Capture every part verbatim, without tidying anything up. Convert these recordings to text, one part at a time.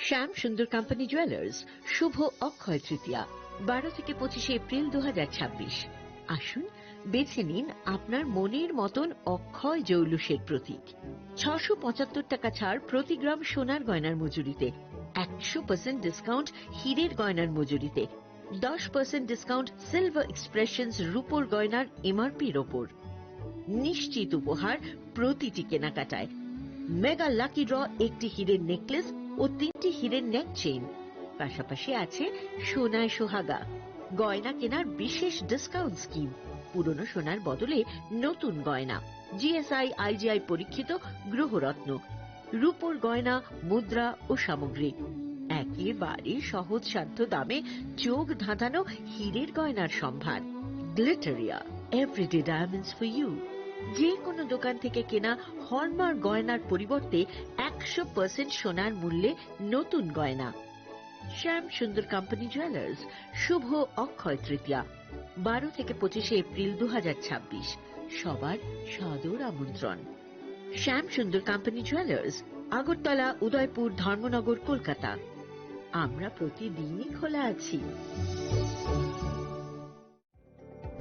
শ্যাম সুন্দর company jewellers, শুভ অক্ষয় তৃতীয়া, বারো থেকে পঁচিশে এপ্রিল দু হাজার ছাব্বিশ। আসুন, বেছে নিন আপনার মনের মতন অক্ষয় জৌলুসের প্রতীক। ছশো পঁচাত্তর টাকা ছাড় প্রতি গ্রাম সোনার গয়নার মজুরিতে, একশো পার্সেন্ট ডিসকাউন্ট হীরের গয়নার মজুরিতে, দশ পার্সেন্ট ডিসকাউন্ট সিলভার এক্সপ্রেশনস রূপোর গয়নার এমআরপির ওপর। নিশ্চিত উপহার প্রতিটি কেনাকাটায়। মেগা লাকি ড্র, একটি হীরের নেকলেস ও তিনটি হীরের নেক চেইন। পাশাপাশি আছে সোনায় সোহাগা, গয়না কেনার বিশেষ ডিসকাউন্ট স্কিম, পুরনো সোনার বদলে নতুন গয়না, জিএসআই আইজিআই পরীক্ষিত গ্রহরত্ন, রূপোর গয়না, মুদ্রা ও সামগ্রী। একেবারে সহজসাধ্য দামে চোখ ধাঁধানো হীরের গয়নার সম্ভার। Glitteria, everyday diamonds for you. যে কোনো দোকান থেকে কেনা হলমার্ক গয়নার পরিবর্তে একশো পার্সেন্ট সোনার মূল্যে নতুন গয়না। শ্যাম সুন্দর কোম্পানি জুয়েলার্স, শুভ অক্ষয় তৃতীয়া, বারো থেকে পঁচিশে এপ্রিল দু হাজার ছাব্বিশ। সবার সাদর আমন্ত্রণ। শ্যাম সুন্দর কোম্পানি জুয়েলার্স, আগরতলা, উদয়পুর, ধর্মনগর, কলকাতা। আমরা প্রতিদিনই খোলা আছি।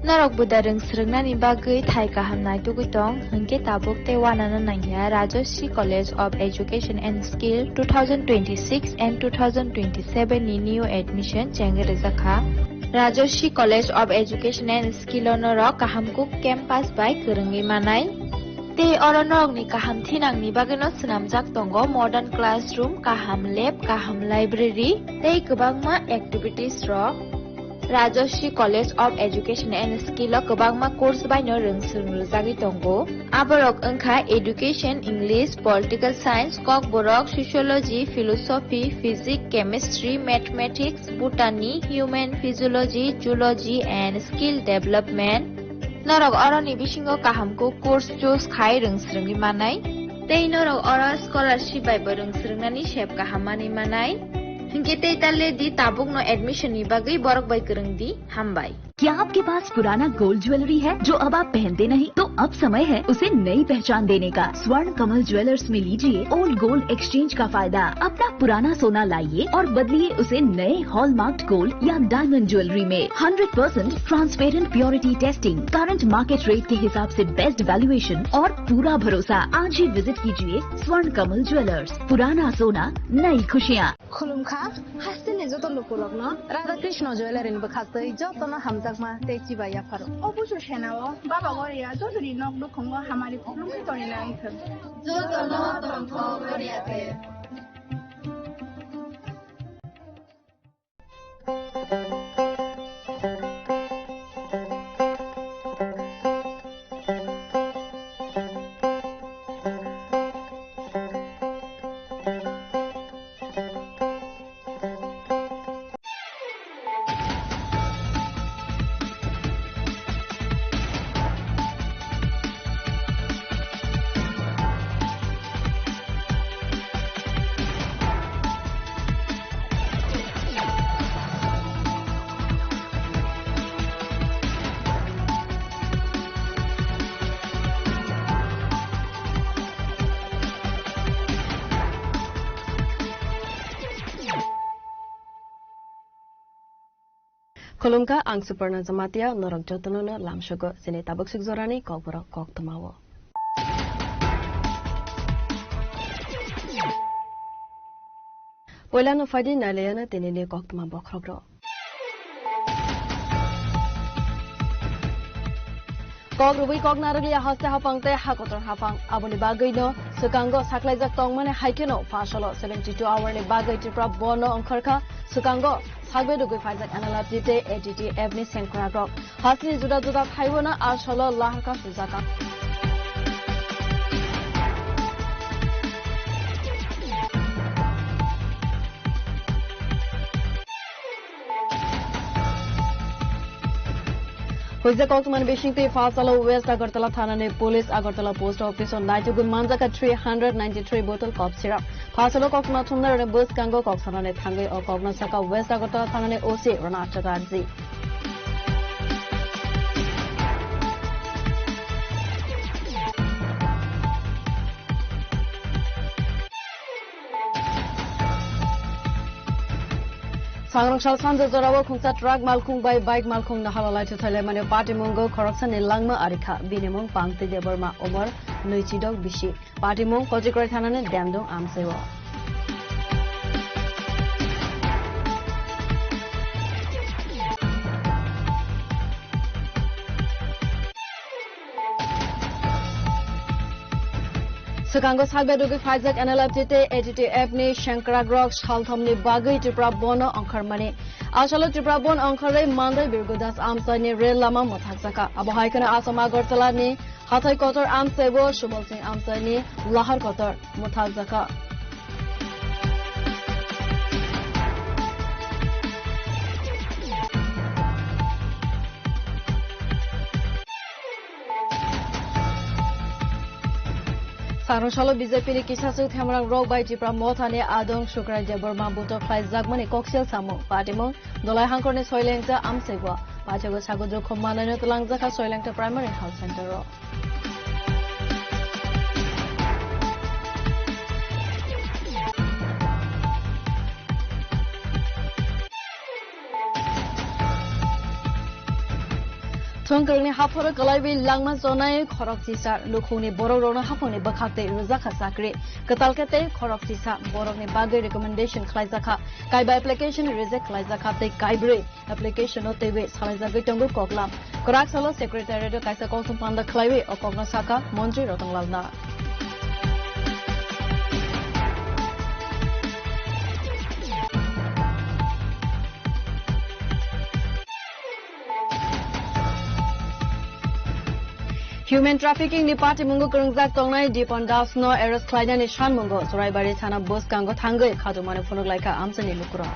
Norok buda rwng swrwngnani bagwi thai kaham naitugwi tong, hwnkhe tabuk tei uanano nangya Rajashree College of Education and Skill two thousand twenty-six and two thousand twenty-seven ni new admission chengwi rwjakha. Rajashree College of Education and Skill o norok kaham kuk campus bai kwrwngwi manai. Tei oro norokni kaham thinangni bagwino swnamjak tongo modern classroom, kaham lab, kaham library tei kwbangma activities rok. Rajashree College of Education and Skill o kwbangma course baino rwng swrwng rwjagwi tongo. Aborok wngkha Education, English, Political Science, Kokborok, Sociology, Philosophy, Physics, Chemistry, Mathematics, Botany, Human Physiology, Zoology and Skill Development. Norok oroni bisingo kaham kuk course choose khai rwng swrwngwi manai. Tei norok oro scholarship bai bo rwng swrwngnani sep kaham manwi manai. Hinkhe tei ta le di, tabukno admission ni bagwi borok bai kwrwng di. Hambai. क्या आपके पास पुराना gold jewellery है जो अब आप पहनते नहीं? तो अब समय है उसे नई पहचान देने का। स्वर्ण कमल ज्वेलर्स में लीजिए ओल्ड गोल्ड एक्सचेंज का फायदा। अपना पुराना सोना लाइए और बदलिए उसे नए हॉलमार्क्ड गोल्ड या डायमंड ज्वेलरी में। Hundred percent transparent purity testing, current market rate के हिसाब से बेस्ट वैल्यूएशन और पूरा भरोसा। आज ही विजिट कीजिए स्वर्ण कमल ज्वेलर्स। पुराना सोना, नई खुशियाँ। Khulumkha, hasteni joto lukurokno Radha Krishna Jewellery ni bwkhaktwi jotono hamjakma tei chibai yapharo. O busu senao Baba Goria jotoni nok nukhungo hamari khulumkhe tongwi nai thwng. Jotono tongthok Goria te. Khulumkha, ang Suparna Jamatia, norok jotono no lamsugo chini tabuk suk jorani kokborok koktwmao. Poilano phaidi nailayano tinini koktwma bokhorok rok. Kok rwui kok narwkliya haste haphang tei hakotor haphang. Aboni bagwino swkango saklaijak tongmani hai kheno phasalo seventy two hour ni bagwi Tripura bono wngkharkha. Swkango sagwi rwgwi phaijak N L R T tei A T T F ni sengkrak rok. Hasteni juda juda thaio no a salo laharkha sujakha. Huijak koktwmani bisingtwi phasalo West Agartala thanani police Agartala post office o naitugwi manjakha three hundred ninety three bottle cough syrup. Phasalo koktwma thumnarokni bwskango kok sanani thangwi o kokno sakha West Agartala thanani O C Rana Chatterjee. Sangrong sal sanja jorao khungsa truck malkhung bai bike malkhung no halolai thuthailaimani patimungo khoroksani langma arikha. Bini mung Pangtwi Debbarma, umor nwichidok bisi. Patimung Kojikrai thanani Demdung amchaio. Swkango sakbedugwi phaijak N L F T tei A T T F ni sengkrakrok salthomni bagwi Tripura Bondo ongkhormani. Asalo Tripura Bon ongkhorwi Mandai Birgudas amchaini rel lama mwthakjakha. Abo hai kheno Assam Agartala ni Hathai kotor amchaibo Subal Singh amchaini lahar kotor mwthakjakha. Sangrong salo B J P ni kisaswk themrang rok bai Tipra Mothani Adong Sukrai Debbarma buto khlaijakmani koksil samung. Patimung Dolai Hangkorni Soilengta amchaibo. Paithago Sagudru Khummanai no twlangjakha Soilengta Primary Health Center o. Thongkwrwngni haphoro kwlaiwi langma chonai khorok chisa, lukhungni borokrokno haphangni bwkhak tei rwjakha chakri. Kwtal khe tei khorok chisa borokni bagwi recommendation khlaijakha, kaiba application reject khlaijakha tei kaibrwi application-o teiwi salaijagwi tongo koklam. Kwrak salo secretariat-o kaisa kokthum panda khlaiwi o kokno sakha Montri Ratan Lal Nath. Human trafficking ni patimungo kwrwngjak tongnai Dipon Das no arrest khlainani sanmungo Churaibari thana bwskango thangwi khatumani phunuk laikha amchaini lukurok.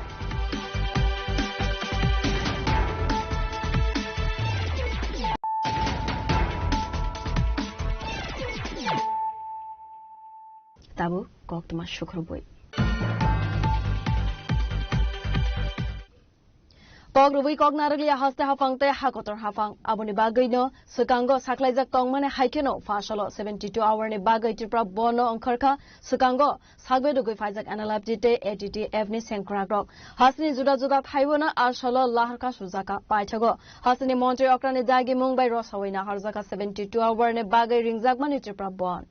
Tabuk koktwma sukhurubui. Kok rwui kok narwkliya haste haphang tei ha kotor haphang. Aboni bagwino swkango saklaijak tongmani hai kheno pha salo seventy two hour ni bagwi Tripura Bondo ongkhorkha. Swkango sakbedugwi phaijak N L F T tei A T T F ni sengkrakrok. Hasteni juda juda thaibono a salo laharkha sujakha. Paithago hasteni montri okrani dagimung bai rosawui naharjakha seventy two hour ni bagwi ringjakmani Tripura Bond.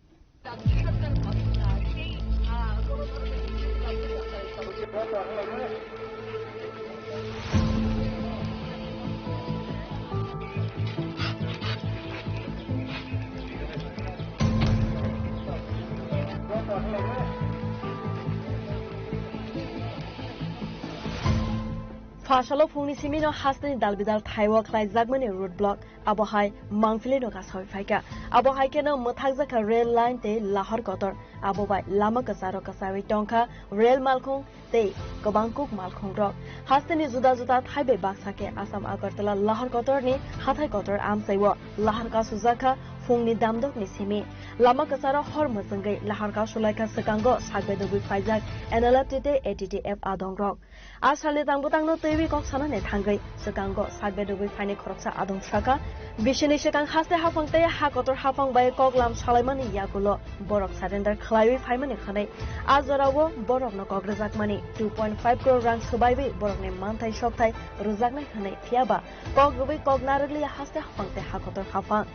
Pha salo phungni simino hasteni dalbidal thaiwi khlaijakmani road block. Abo hai mangpili no kasawi phaikha. Abo hai kheno mwthakjakha rail line tei lahar kotor. Abo bai lama kwcharo kasawi tongkha rail malkhung tei kwbang kuk malkhung rok. Hasteni juda juda thai bai baksa khe Assam Agartala lahar kotor ni hathai kotor amchaiwo lahar kasujakha phungni damdok ni simi. Lama kwcharo hor mwchwngwi lahar kasulaikha swkango sakbedugwi phaijak N L F T tei A T T F adong rok. A salni tang bwtangno twiwi kok sanani thangwi swkango sakbedugwi phaini khoroksa adong sakha. Bisini swkang haste haphang tei ha kotor haphang bai kok lam salaimani yagulo borok surrender khlaiwi phaimani hwnwi a jorao borokno kok rwjakmani two point five crore rang swbaiwi borokni manthai sokthai rwjaknai hwnwi, phiyaba kok rwui kok narwkliya haste haphang tei ha kotor haphang.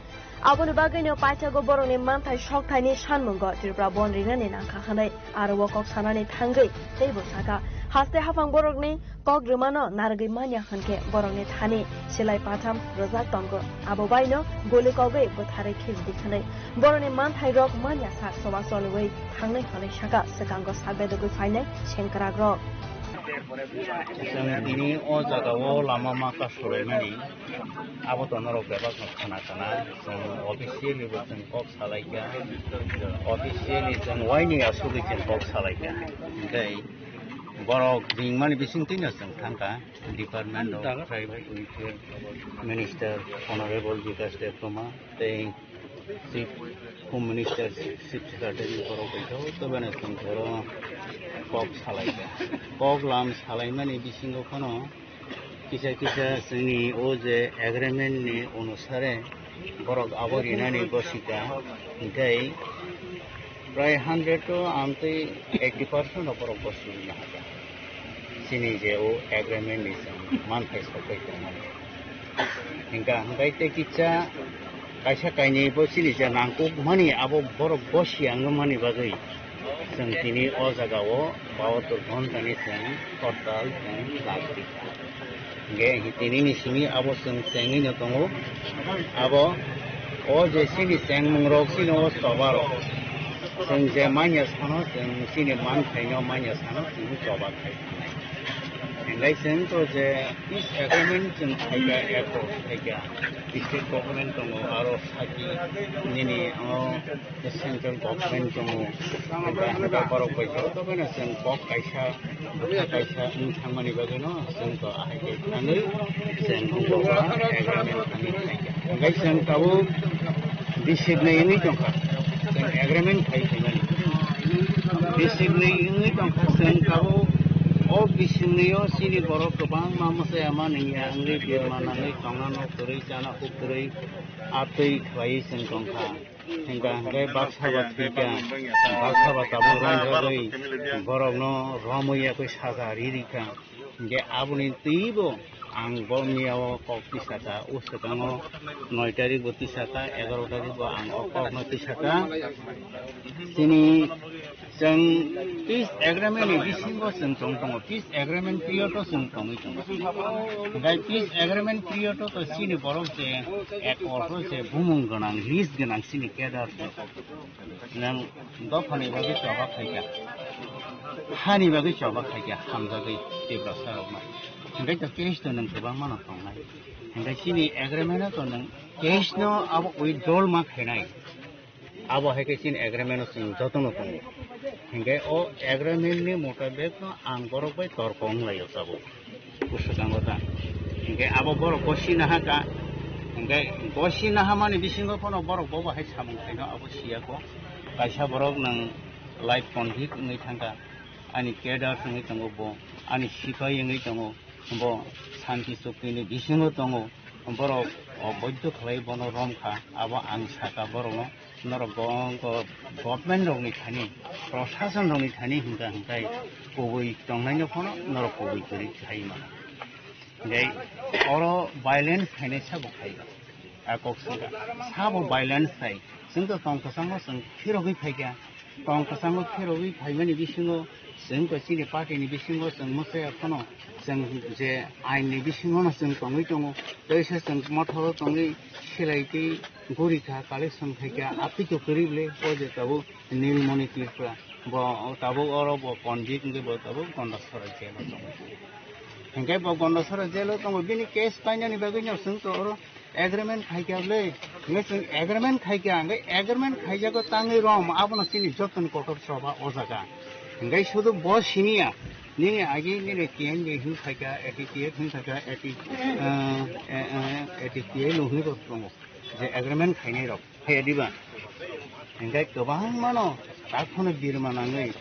Aboni bagwino paithago borokni manthai sokthaini sanmungo Tripura Bond rinani nangkha hwnwi aro o kok sanani thangwi teibo sakha, haste haphang borokni kok rwmano narwgwi manya hwnkhe borokni thani silai patham rwjak tongo, abo baino guli kogwi bwtharwi khibidi hwnwi borokni manthairok manya sak choba choliwi thangnai hwnwi sakha swkango sakbedugwi phainai sengkrakrok. Chwng tini o jagao lama ma kasulaimani. Abo to norok bebak no khna kana, chwng officially bo chwng kok salaikha, officially chwng waini asugwi chwng kok salaikha. Tei borok ringmani bisingtwi no chwng thangkha Department of Tribal Welfare Minister Honorable Bikash Debbarma tei Chief Home Minister, Chief Secretary borok bai khe o tobeno chwng khoro kok salaikha. Kok lam salaimani bisingo phano kisa kisa chwngni o je agreement ni onusare borok abo rinani gosika, hinkhe prai hundred to amtwi eighty percent o borok gosi rina hakha. Chini je o agreement ni chwng manthai sokwi tongmani. Hingka hingkai tei kisa kaisa kainwi bo chini je nangkuk mani abo borok bosi ang mani bagwi chwng tini o jaga o bahatur ghonta ni chwng hortal chwng lagdi. Hingke tini ni simi abo chwng chengwi no tongo. Abo o je chini chengmung rok chini o choba rok chwng je manya sano chwng chini manthai no manya sano chwng choba khai. Hingke chwng to je peace agreement chwng khaika, accord khaika, state government tongo, aro saki nini o central government tongo, hingke, hingke borok bai joto bai no chwng kok kaisa, bwkha kaisa wng thangmani bagwi no chwng to ahai khe thangwi chwng bo agreement thangwi khaika. Hingke chwng tabuk bisik nai wngwi tongkha, chwng agreement khai khaimani. Bisik nai wngwi tongkha, chwng tabuk o bisik nai o chini borok kwbangma mwsai ama nangya wngwi birma nangwi tongna no kwrwi chana kwrwi atwi khlaiwi chwng tongkha. Hingka hingke baksa ba thwikha, baksa ba tabuk romjagwi borokno romwi yakwi saja ririkha. Hingke aboni twibo ang bo miyao kok tisaka, o swkango noi tarik bo tisaka, egaroh tarik bo ang o kokno tisaka. Chini chwng peace agreement ni bisingo chwng tong tongo, peace agreement period o chwng tongwi tongo. Hingke peace agreement period o to chini borok je accord o je bumung gwnang, list gwnang chini cadre se. Nwng dophani bagwi choba khaikha, hani bagwi choba khaikha, hamjagwi Tiprasa rokno. Hingke to case to nwng kwbangma no tongnai. Hingke chini agreement o to nwng case no abo withdrawal ma khainai. Abo hai khe chini agreement o chwng jotono tongo. Hingke o agreement ni motabek no ang borok bai torko wng lai o tabuk. Bwswkango ta. Hingke abo borok gosi naha ka. Hingke gosi naha mani bisingo phano borok bo bahai samung khaino abo siya ko. Kaisa borok nwng life convict wngwi thangka. Ani cadre wngwi tongo bo. Ani sipai wngwi tongo. Bo santi chukti ni bisingo tongo. Borok oboidho khlai bono romkha. Abo ang saka borokno. Norok go-, go-, government rokni thani, prosason rokni thani hingka hingkai kubui tongnaino phano norok kubui kwrwi khai mano. Hingkai oro violence khainai sabo khai. A kok saka sabo violence khai. Chwng to tong kwchangno chwng phirogwi phaikha. Tong kwchango pherogwi phaimani bisingo chwng to chini party ni bisingo chwng mwchaya phano chwng je ain ni bisingo no chwng tongwi tongo. Teisa chwng mothoro tongwi silai twi guri kha, collection khai kha, aphi to kwrwi le o je tabuk Nilmoni Tripura. Bo tabuk oro bo convict wngwi bo tabuk Gondasora jail o tongo. Hingke bo Gondasora jail o tongo, bini case painani bagwi no chwng to oro agreement khaikha le, hingke chwng agreement khaikha, hingke agreement khaijago tangwi rom, abono chini jotoni kotor choba o jaga. Hingke sudu bo siniya, nini agi nini T N B hin khaikha, A T T F hin khaikha, A T, eh, eh, eh, A T T F no hin rok tongo, je agreement khainai rok, khaiya diba? Hingke kwbangmano takhwno birma nangwi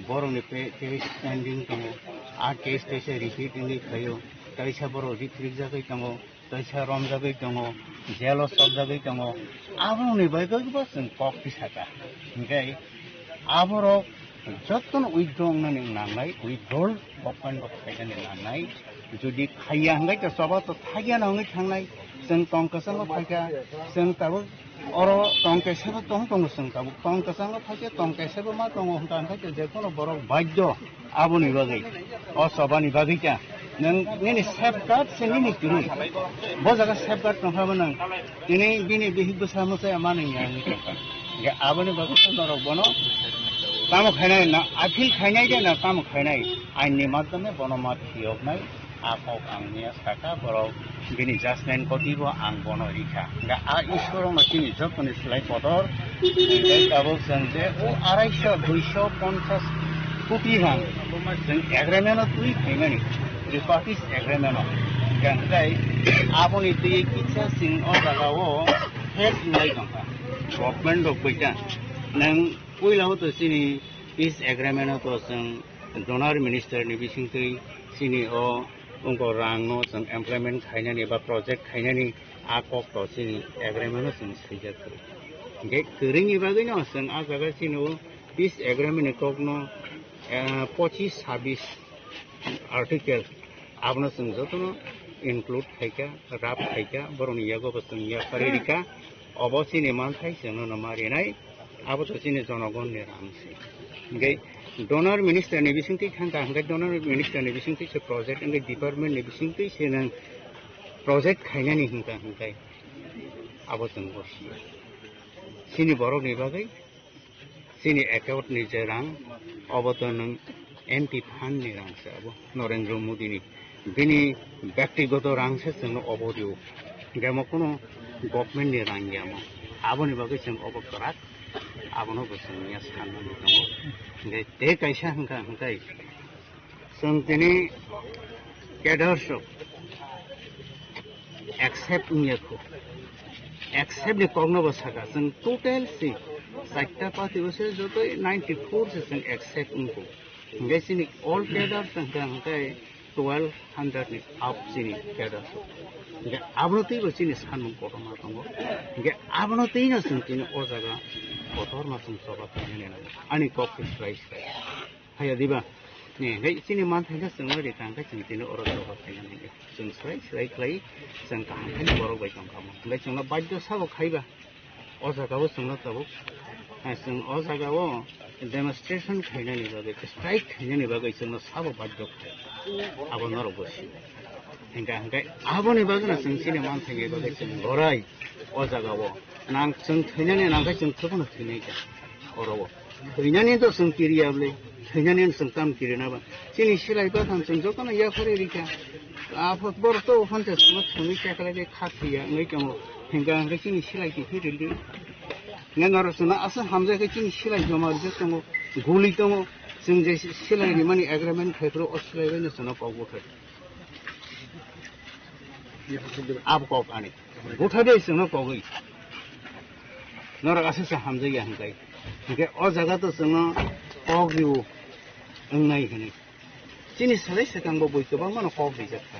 borokni pe-, case pending tongo, a case teisa repeat wngwi khaio, teisa borok riphrikjagwi tongo. Kaisa romjagwi tongo, jail o sokjagwi tongo, aboni bagwi bo chwng kok tisaka. Hingke aborok jotono withdraw wngnani nangnai, withdrawal government bo khainani nangnai. Jodi khaiya hingke to choba to thakya na wngwi thangnai. Chwng tong kwchango phaikha, chwng tabuk oro tong kaisa bo tong tongo chwng tabuk. Tong kwchango phaikhe tong kaisa bo ma tongo hwnkha hwnkhe je kono borok baidyo. Aboni bagwi, o chobani bagwi kha. Nwng nini safeguard se nini kwrwi. Bo jaga safeguard tongkha bo nwng. Tini bini bihik bwsa mwsai ma nwng ya wngwi tongkha. Hingke aboni bagwi khe norok bono tamo khainai na, appeal khainai de na tamo khainai. Ain ni madhyome bono ma phiyoknai. A kok ang niya saka borok bini judgment koti bo ang bono rikha. Hingke a Ishwar no chini jotoni slai kotor. Hingke tabuk chwng je o arai sho, dui sho ponchas koti rang chwng agreement o twi phaimani, tripartite agreement o. Hingke aboni twi kisa chwng o jaga o head wngwi tongkha. Government rok bai kha. Nwng puila o to chini peace agreement o to chwng donor minister ni bisingtwi chini o wngkha rang no chwng implement khainani ba project khainani a kok to chini agreement no chwng swijak kwrwi. Hingke kwrwini bagwi no chwng a jaga chini o peace agreement ni kok no, eh, pochis sabis article, abono chwng jotono include khaikha, rap khaikha, borokni yago bo chwng yaphari rikha. Obo chini manthai chwngno no ma rinai, abo to chini jonogonni rang se. Hingke donor minister ni bisingtwi thangkha, hingke donor minister ni bisingtwi se project, hingke department ni bisingtwi se nang project khainani hingkha, hingke abo chwng bo siya. Chini borokni bagwi chini account ni je rang, obo to nwng M P fund ni rang se abo, Narendra Modi ni. Bini byaktigoto rang se chwngno obo rio. Hingke mo kuno government ni rang ya mo. Aboni bagwi chwng obo kwrak, abono bo chwng ya sanmani tongo. Hingke tei kaisa hingka hingkai chwng tini cadres rok accept wngya kho. Accept ni kokno bo saka, chwng total si chaita party o se jotoi ninety four se chwng accept wngkho. Hingke chini all cadres hingke hingke twelve hundred ni up chini cadres rok. Hingke abono twi bo chini sanmung kotorma tongo. Hingke abono twi no chwng tini o jaga kotorma chwng choba khainani nango. Ani kok se srai srai. Haya diba? Ni, hei, chini manthai no chwng no ri tang khe chwng tini oro choba khainani. Chwng srai srai khlai, chwng kaham khe borok bai tong kha mo. Hingke chwng no badyo sabo khaiba. O jaga o chwng no tabuk, eh, chwng o jaga o demonstration khainani bagwi, strike khainani bagwi chwng no sabo badyo khai. Abo norok bo si. Hingke, hingke aboni bagwi no chwng chini manthai ni bagwi chwng borai o jaga o. Nang chwng thwinani nang khe chwng thwkno thwinai kha. Oro o. Thwinani to chwng kiriya bwle, thwinani chwng tam kirina ba. Chini silai bathang chwng jotono yaphari rikha. Aphot borok to phante chwngno thwngwi chakra khe kha thwiya wngwi tongo. Hingka hingke chini silai kiphilridi. Nge norok chwngno aswk hamjak khe chini silai joma rijak tongo, guli tongo. Chwng je silai rimani agreement khai phuru o silai bai no chwngno kok buthai. Abo kok ani. Buthai de chwngno kogwi. Norok aswk se hamjakya hingkai. Hingke o jaga to chwngno kok riwo wngnai hinwi. Chini salai swkang bo bui kwbangma no kok rijak kha.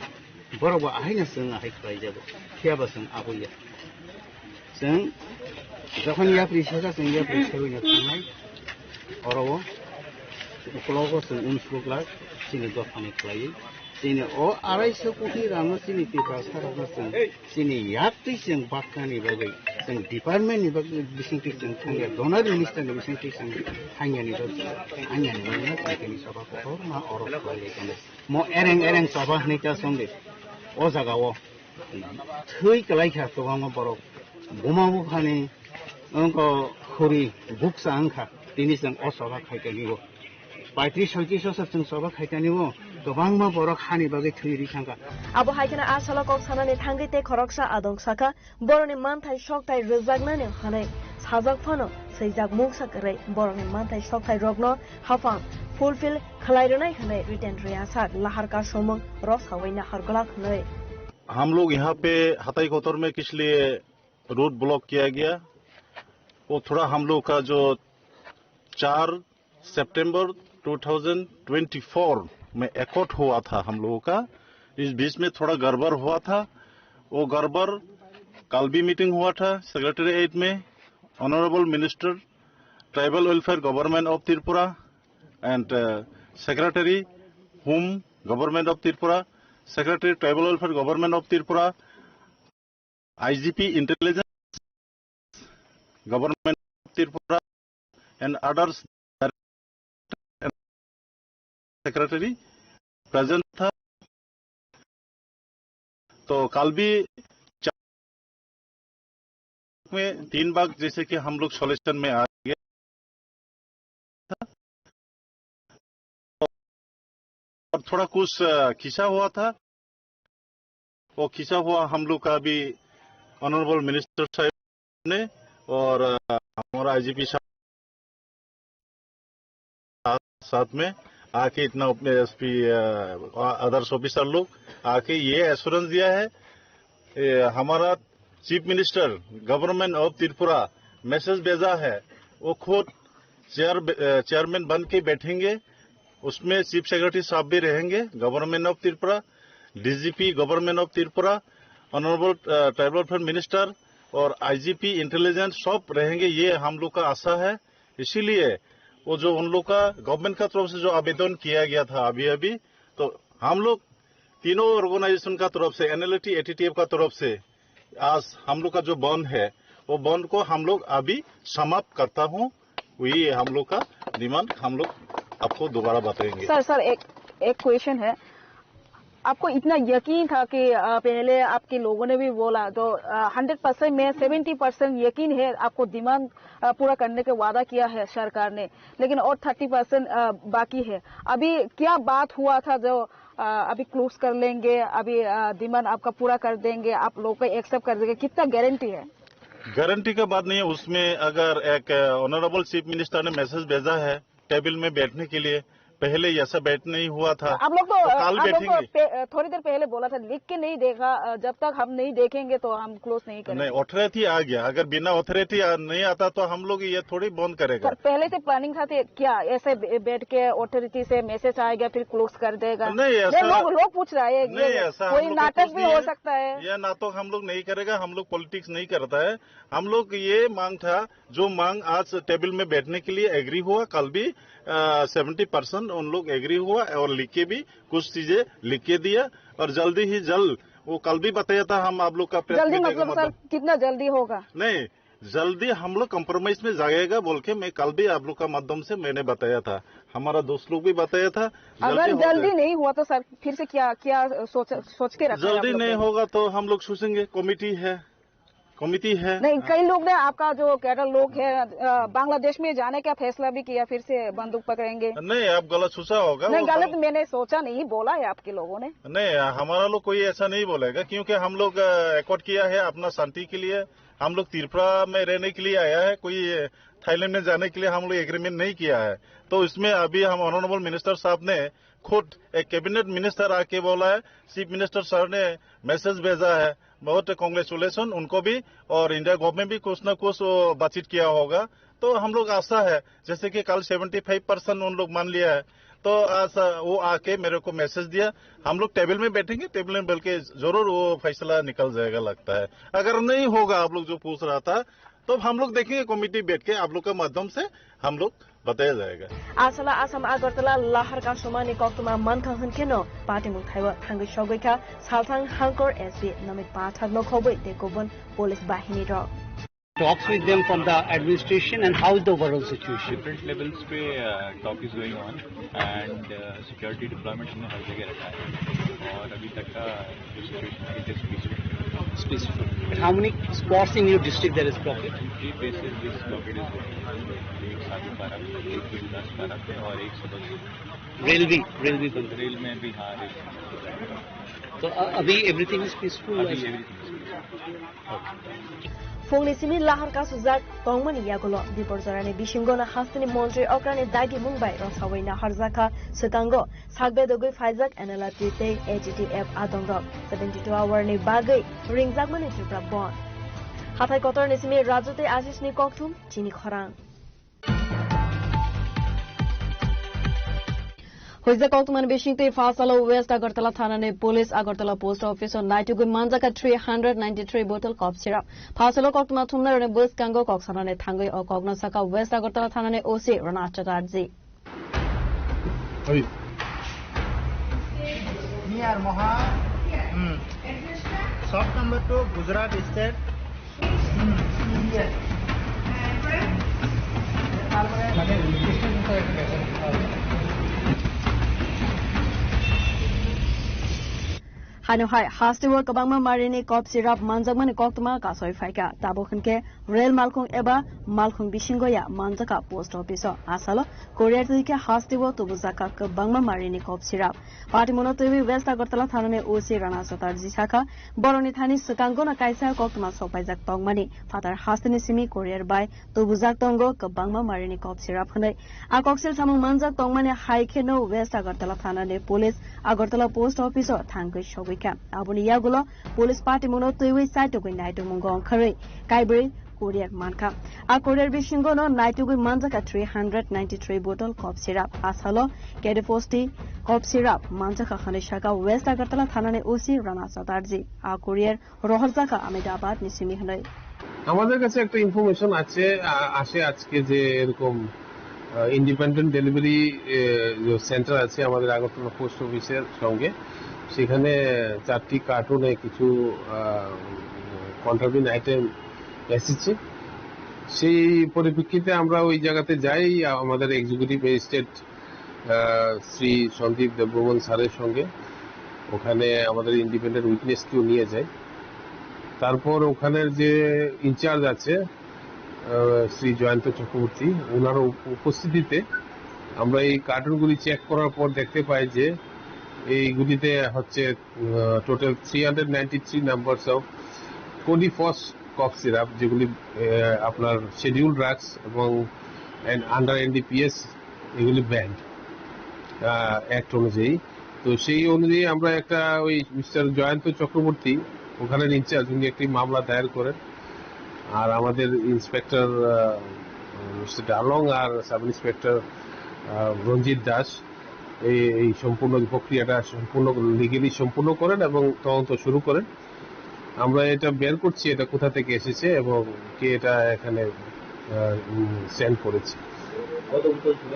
Borok bo ahai no chwng ahai khlai jago. Phiya ba chwng abo ya. Chwng jokhon yapri saka chwng yapri serwi no thangnai. Oro o ukologo chwng unsuk lak chini dophani khlaiwi. Chini o arai so koti rang no chini Tiprasa rok no chwng chini yak twi chwng baknani bagwi, chwng department ni bagwi bisingtwi chwng thangya, donor minister ni bisingtwi chwng thangyani bagwi, thangyani bagwi chwng tini choba kotorma oro khlaiwi tongo. Mo ereng ereng choba hinwi ta songdi. O jaga o thwi kwlai kha kwbangma borok. Buma buphani wngkha khuri buksa wngkha. Tini chwng o choba khaikani o. Paitris soitris bosor chwng choba khaikani o. Kwbangma borok hani bagwi thwi ri thangkha. Abo hai kheno a salo kok sanani thangwi tei khoroksa adong sakha, boroni manthai sokthai rwjaknani hwnwi sajak phano swijak mungsa kwrwi boroni manthai sokthai rokno haphang fulfill khlai rwnai hwnwi written rwya sak lahar kasumung rwsawi nahar glak hwnwi. हम लोग यहाँ पे हताई कोतर में किस लिए road block किया गया, वो थोड़ा हम लोग का जो चार सितंबर दो हज़ार चौबीस में एकॉर्ड हुआ था हम लोगों का, इस बीच में थोड़ा गड़बड़ हुआ था। वो गड़बड़, कल भी मीटिंग हुआ था सेक्रेटेरिएट में, honourable minister, tribal welfare government of Tripura and secretary home government of Tripura, secretary tribal welfare government of Tripura, IGP intelligence government of Tripura and others secretary present था। तो कल भी चार में तीन बार जैसे कि हम लोग सॉल्यूशन में आ गए था और थोड़ा कुछ अ, खिंचा हुआ था। वो खिंचा हुआ हम लोग का अभी ऑनरेबल मिनिस्टर साहब ने और अ, हमारा आईजीपी साहब साथ में आके इतना अपने एसपी अदर्स ऑफिसर लोग आके ये एश्योरेंस दिया है। ये हमारा chief minister government of Tripura message भेजा है, वो खुद चेयर अ, चेयरमैन बन के बैठेंगे। उसमें चीफ सेक्रेटरी साहब भी रहेंगे, government of Tripura, DGP government of Tripura, honourable tribal affair minister और आईजीपी इंटेलिजेंस सब रहेंगे, ये हम लोग का आशा है। इसीलिए वो जो उन लोग का गवर्नमेंट का तरफ से जो आवेदन किया गया था अभी अभी, हम लोग तीनों ऑर्गेनाइजेशन का तरफ से, एनएलएटी, एटीटीएफ का तरफ से, आज हम लोग का जो बंद है, वो बंद को हम लोग अभी समाप्त करता हूँ। वही हम लोग का डिमांड, हम लोग आपको दोबारा बताएंगे। सर, सर, एक, एक क्वेश्चन है। आपको इतना यकीन था कि, अ, पहले आपके लोगों ने भी बोला, तो, अ, हंड्रेड परसेंट में सेवेंटी परसेंट यकीन है आपको डिमांड, अ, पूरा करने के वादा किया है सरकार ने, लेकिन और थर्टी परसेंट, अ, बाकी है। अभी क्या बात हुआ था जो, अ, अभी क्लोज कर लेंगे, अभी, अ, डिमांड आपका पूरा कर देंगे, आप लोग को एक्सेप्ट कर देंगे, कितना गारंटी है? गारंटी का बात नहीं है, उसमें अगर एक, अ, ऑनरेबल चीफ मिनिस्टर ने मैसेज भेजा है टेबल में बैठने के लिए, पहले ऐसा बैठ नहीं हुआ था, आप लोग तो, तो कल आप लोग तो बैठेंगे। पे-, थोड़ी देर पहले बोला था, लिख के नहीं देखा, अ, जब तक हम नहीं देखेंगे तो हम क्लोज नहीं करेंगे। नहीं, अथॉरिटी आ गया, अगर बिना अथॉरिटी आ, नहीं आता तो हम लोग ये थोड़ी बंद करेगा। सर, पहले से प्लानिंग था तो क्या ऐसे बे-, बैठ के अथॉरिटी से मैसेज आएगा फिर क्लोज कर देगा? नहीं, नहीं, ऐसा लोग, लोग पूछ रहा है, ये नहीं, ऐसा कोई हम लोग को नाटक कुछ भी नहीं हो है। सकता है। यह नाटक हम लोग नहीं करेगा, हम लोग पॉलिटिक्स नहीं करता है। हम लोग ये मांग था, जो मांग आज टेबल में बैठने के लिए एग्री हुआ, कल भी, अ, सेवेंटी परसेंट उन लोग एग्री हुआ और लिख के भी कुछ चीजें लिख के दिया और जल्दी ही जल्द वो कल भी बताया था हम आप लोग का प्रेस जल्दी मीडिया के मतलब सर, माध्यम। कितना जल्दी होगा? नहीं, जल्दी हम लोग कॉम्प्रोमाइज में जाएगा बोल के मैं कल भी आप लोग का माध्यम से मैंने बताया था, हमारा दोस्त लोग भी बताया था, जल्दी अगर होगा। जल्दी नहीं हुआ तो सर, फिर से क्या, क्या सोच, सोच के रखा है आप जल्दी लोग नहीं ने? होगा तो हम लोग सोचेंगे, कमेटी है, कमेटी है। नहीं, कई लोग ने आपका जो कैडर लोग है, अ, बांग्लादेश में जाने का फैसला भी किया, फिर से बंदूक पकड़ेंगे। नहीं, आप गलत सोचा होगा, नहीं, वो गलत हम मैंने सोचा नहीं, बोला है आपके लोगों ने। नहीं, हमारा लोग कोई ऐसा नहीं बोलेगा, क्योंकि हम लोग, अ, एकॉर्ड किया है अपना शांति के लिए। हम लोग त्रिपुरा में रहने के लिए आया है, कोई थाईलैंड में जाने के लिए हम लोग एग्रीमेंट नहीं किया है। तो इसमें अभी हम ऑनरेबल मिनिस्टर साहब ने खुद एक कैबिनेट मिनिस्टर आके बोला है, चीफ मिनिस्टर सर ने मैसेज भेजा है, बहुत कांग्रेचुलेशन उनको भी, और इंडिया गवर्नमेंट भी कुछ ना कुछ वो बातचीत किया होगा। तो हम लोग आशा है, जैसे कि कल सेवेंटी फाइव परसेंट उन लोग मान लिया है, तो आज वो आके मेरे को मैसेज दिया, हम लोग टेबल में बैठेंगे, टेबल में बैठ के जरूर वो फैसला निकल जाएगा लगता है। अगर नहीं होगा, आप लोग जो पूछ रहा था, तो हम लोग देखेंगे कमेटी बैठ के, आप लोग का माध्यम से हम लोग बताया जाएगा। Asala Assam Agartala lahar kasumani koktwma mankha hwnkheno patimung thaibo thangwi sogwi kha Salthang Hangkor S P Namit Pathak no khobwi tei kubun police bahini rok. Talks with them from the administration and how is the overall situation? Different levels पे talk is going on and security deployment हमने हर जगह रखा है और अभी तक का जो सिचुएशन है, it is peaceful. It's peaceful. But how many spots in your district there is blockade? Three places this blockade is going on. एक साधु पारा, एक गुरुदास पारा पे और एक सुबह रेल भी, रेल भी बंद है। रेल में भी, हाँ, रेल बंद है। तो अ-, अभी everything is peaceful? अभी everything is peaceful. Phungni simi lahar kasujak tongmani yagulo Biporjorani bisingo no hasteni montri okrani dagimung bai rwsawi naharjakha swkango sakbedogwi phaijak N L F T tei A G T F adongrok seventy two hour ni bagwi ringjakmani Tripura bond. Hathai kotorni simi Raju tei Ashish ni kokthum chini khorang. Hoijak koktwmani bisingtwi Phasalo West Agartala thanani police Agartala post office o naitugwi manjakha three hundred ninety three bottle cough syrup. Phasalo koktwma thumnairokni bwskango kok sanani thangwi o kokno sakha West Agartala thanani O C Rana Chatterjee. Hey. Near Moha, hmm. Shop number two, Gujarat State. Hano hai, hasteo kwbangma marini cough syrup manjakmani koktwma kasoi phaikha. Tabuk hinkhe rel malkhung eba malkhung bisingo ya manjakha post office o. Asalo courier twi khe hasteo tubujakha kwbangma marini cough syrup. Patimungno twiwi West Agartala thanani O C Rana Chatterjee sakha, borokni thani swkango no kaisa koktwma sokpaijak tongmani, phatar hasteni simi courier bai tubujak tongo kwbangma marini cough syrup hwnwi. A koksil samung manjak tongmani hai kheno West Agartala thanani police Agartala post office o thangwi sogwi kha. Aboni yagulo police patimungno twiwi chaitugwi naitugmungo ongkharwi kaibrwi courier mankha. A courier bisingo no naitugwi manjakha three hundred ninety three bottle cough syrup. Asalo Kedifosti cough syrup manjakha hwnwi sakha West Agartala thanani O C Rana Chatterjee. A courier rohorjakha Ahmedabad ni simi hwnwi. আমাদের কাছে একটা ইনফরমেশন আছে, আ-, আসে আজকে যে এরকম আহ, independent delivery, এ, যে সেন্টার আছে আমাদের আগরতলা পোস্ট অফিসের সঙ্গে, সেখানে চারটি কার্টুনে কিছু, আহ, কন্ট্রাফিন আইটেম এসেছে। সেই পরিপ্রেক্ষিতে আমরা ওই জায়গাতে যাই, আমাদের এক্সিকিউটিভ ম্যাজিস্ট্রেট, আহ, শ্রী সন্দীপ দেববর্মন স্যারের সঙ্গে। ওখানে আমাদের ইন্ডিপেন্ডেন্ট উইটনেসকেও নিয়ে যাই। তারপর ওখানের যে ইনচার্জ আছে, আহ, শ্রী জয়ন্ত চক্রবর্তী, ওনার উপ-, উপস্থিতিতে আমরা এই কার্টুনগুলি চেক করার পর দেখতে পাই যে এইগুলিতে হচ্ছে, আহ, total three hundred ninety three numbers of twenty four cough syrup, যেগুলি, আহ, আপনার শিডিউল ড্রাগস এবং আন্ডার এনডিপিএস এগুলি ব্যান্ড, আহ, অ্যাক্ট অনুযায়ী। তো সেই অনুযায়ী আমরা একটা, ওই মিস্টার জয়ন্ত চক্রবর্তী, ওখানের ইনচার্জ, উনি একটি মামলা দায়ের করেন। আর আমাদের ইন্সপেক্টর, আহ, মিস্টার ডালং আর সাব ইন্সপেক্টর, আহ, রঞ্জিত দাস এই, এই সম্পূর্ণ প্রক্রিয়াটা সম্পূর্ণ লিগ্যালি সম্পূর্ণ করেন এবং তদন্ত শুরু করেন। আমরা এটা বের করছি, এটা কোথা থেকে এসেছে এবং কে এটা এখানে, আহ, উম, সেন্ড করেছে। কত বোতল ছিল?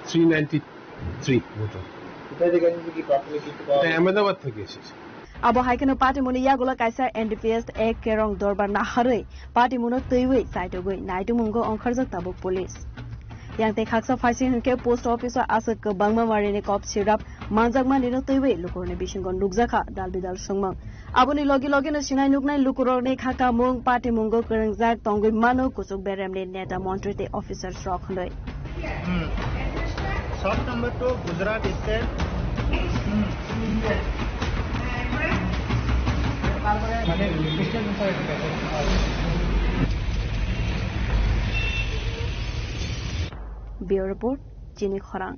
থ্রি নাইনটি থ্রি বোতল। কোথায় থেকে এসেছে, কি প্রাথমিক কিছু পাওয়া এটা গেছে? আহমেদাবাদ থেকে এসেছে। Abo hai kheno patimungni yagulo kaisa N D P S Act kerong dorbar naharwi patimungno twiwi chaitugwi naitukmungo ongkharjak tabuk police. Yang tei khaksa phaising hwnkhe post office o aswk kwbangma marini kop sirap manjakmanino twiwi lukurokni bisingo nukjakha dal bidal swngmung. Aboni logi logino sinai nuknai lukurokni kha kamung patimungo kwrwngjak tongwi mano kuchuk beremni neta montri tei officers rok hwnwi. Hmm. Shop number two, Gujarat State. Hmm. মানে, Christian society. Bureau report, Chini Khorang.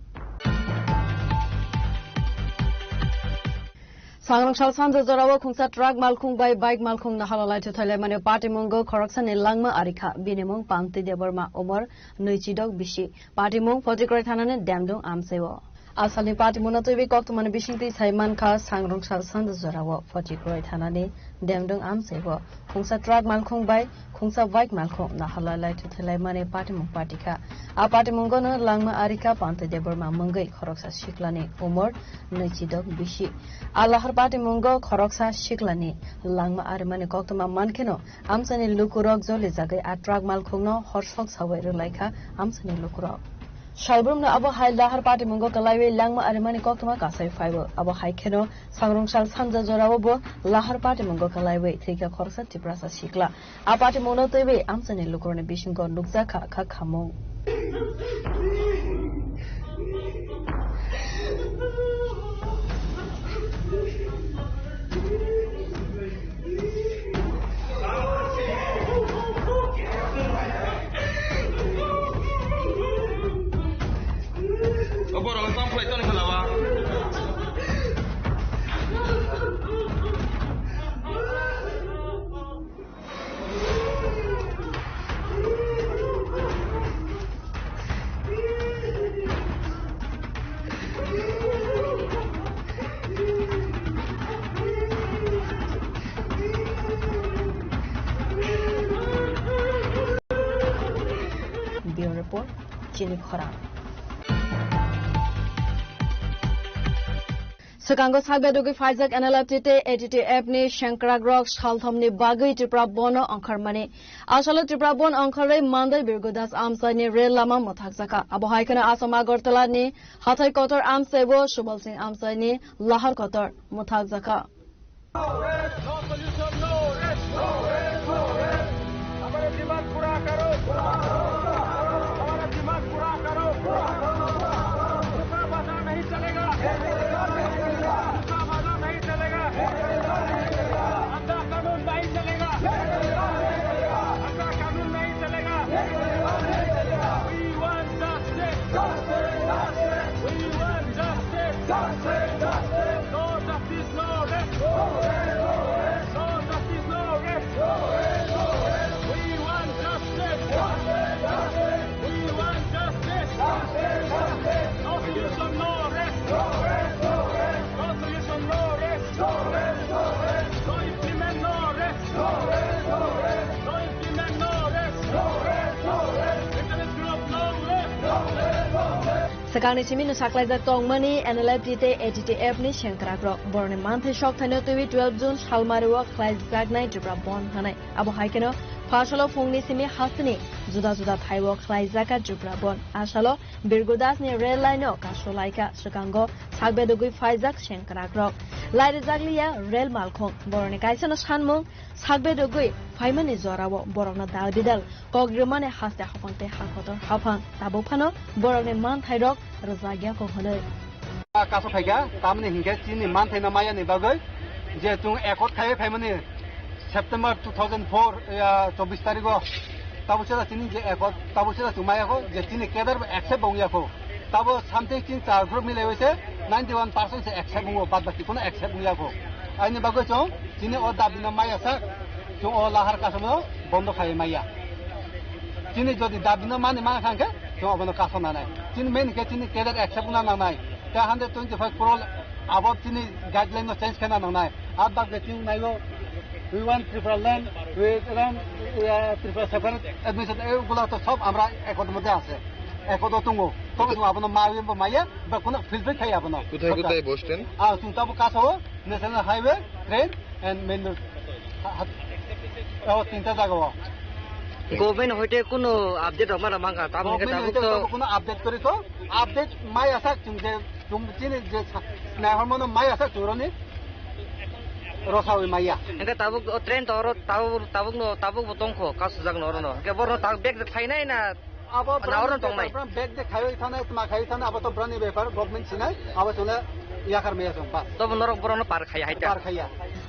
Sangrong sal sanja jorao khungsa truck malkhung bai bike malkhung nahalolai thuthailaimani patimungo khoroksani langma arikha, bini mung Panti Debbarma, umor nwichidok bisi. Patimung Photikroi thanani Demdung amchaio. Asalni patimungno twiwi koktwmani bisingtwi sai mankha, sangrong sal sanja jorao Photikroi thanani Demdung amchaio khungsa truck malkhung bai khungsa bike malkhung nahalolai thuthailaimani patimung patikha. A patimungono langma arikha Panti Debbarma mungwi khoroksa siklani umor nwichidok bisi. A lahar patimungo khoroksa siklani langma arimani koktwma mankheno amchaini lukurok jolijagwi a truck malkhungno horsok sawi rwlaikha amchaini lukurok. Salbrumno abo hai lahar patimungo kwlaiwi langma arimani koktwma kasai phaibo. Abo hai kheno sangrong sal sanja jorao bo lahar patimungo kwlaiwi thwikha khoroksa Tiprasa sikla. A patimungno twiwi amchaini lukurokni bisingo nukjakha kha khamung. Bureau report, Chini Khorang. Swkango sak bedogwi phaijak N L F T tei A T T F ni sengkrakrok salthomni bagwi Tripura Bandh-o ongkharmani. Asalo Tripura Bandh ongkharwi Mandai Birgodas amchaini rel lama mwthakjakha. Abo hai kheno Assam Agartala ni hathai kotor amchaibo Subal Singh amchaini lahar kotor mwthakjakha. No solution, no rest. No rest, no rest. हमारे डिमांड पूरा करो। हमारा डिमांड पूरा करो। झुका बसा नहीं चलेगा। झुका बसा नहीं चलेगा। अंधा कानून नहीं चलेगा। अंधा कानून नहीं चलेगा। We want justice. We want justice. No justice, no rest. No justice, no rest. We want justice. We want justice. No solution, no rest. No solution, no rest. No implement, no rest. No implement, no rest. Interest group, no rest. Kangni simi no saklaijak tongmani N L F T tei A T T F ni sengkrakrok. Borokni manthai sokthaino twiwi twelve June salmario khlaijaknai Tripura Bandh hwnwi. Abo hai kheno phasalo phungni simi hasteni juda juda thaio khlaijakha Tripura Bandh. Asalo Birgudas ni rail line o kasulaikha, swkango sakbedogwi phaijak sengkrakrok. Lairijak liya rail malkhung. Borokni kaisano sanmung, sakbedogwi phaimani jorao borokno dal bidal kok rwmani haste hapang tei ha kotor haphang. Tabuk phano borokni manthairok rwjakya kok hwnwi. Kaso phaikha, tamni hinkhe chini manthaino mayani bagwi je chwng ekot khaiwi phaimani September two thousand four, ya, chobbish tarigo. Tabo sera chini je ekot, tabo sera chwng mayakho, je chini cadre bo accept bo wngya kho. Tabo something chini char group milaiwi se ninety one percent se accept wngo, bad baki kuno accept wngya kho. Aini bagwi chwng chini o dabi no maya sak, chwng o lahar kasamo bondo khai maya. Chini jodi dabi no mani ma kha hwnkhe, chwng obono kaso nanai. Chini main khe chini cadre accept wngna nangnai. Te hundred twenty five crore abo chini guideline no change khena nangnai. Abo bagwi chwng naio, we want Tripura land, we want, uh, Tripura separate administration, এগুলা তো সব আমরা একর মধ্যে আছে, acre tongo. তবে তুমি আপনার মা বিম্ব মাইয়া বা কোনো ফিলফিল খাই আপনার কোথায় কোথায় বসতেন? আর তুমি তবে কাছে হো, national highway, train and main road. ও তিনটা জায়গা। Government hoite kuno update rok mana mangkha, tamo hwnkhe tabuk to kuno update kori to, update mai asa chwng je, chwng chini je sa-, nai hormano mai asa chwng roni rosawi maya. Hwnkhe tabuk o train to oro tabuk, tabuk no, tabuk bo tongkho, kasujak no oro no. Hwnkhe borno tabuk bag rok phainai na? Abo na oro brand tongnai? Bag de khaiwi thanai, tma khaiwi thanai, abo to brand ni bepar, government sinai, abo chwngno yakar maya chwng bas. Tobo norok borokno par khaiya hai ta? Par khaiya.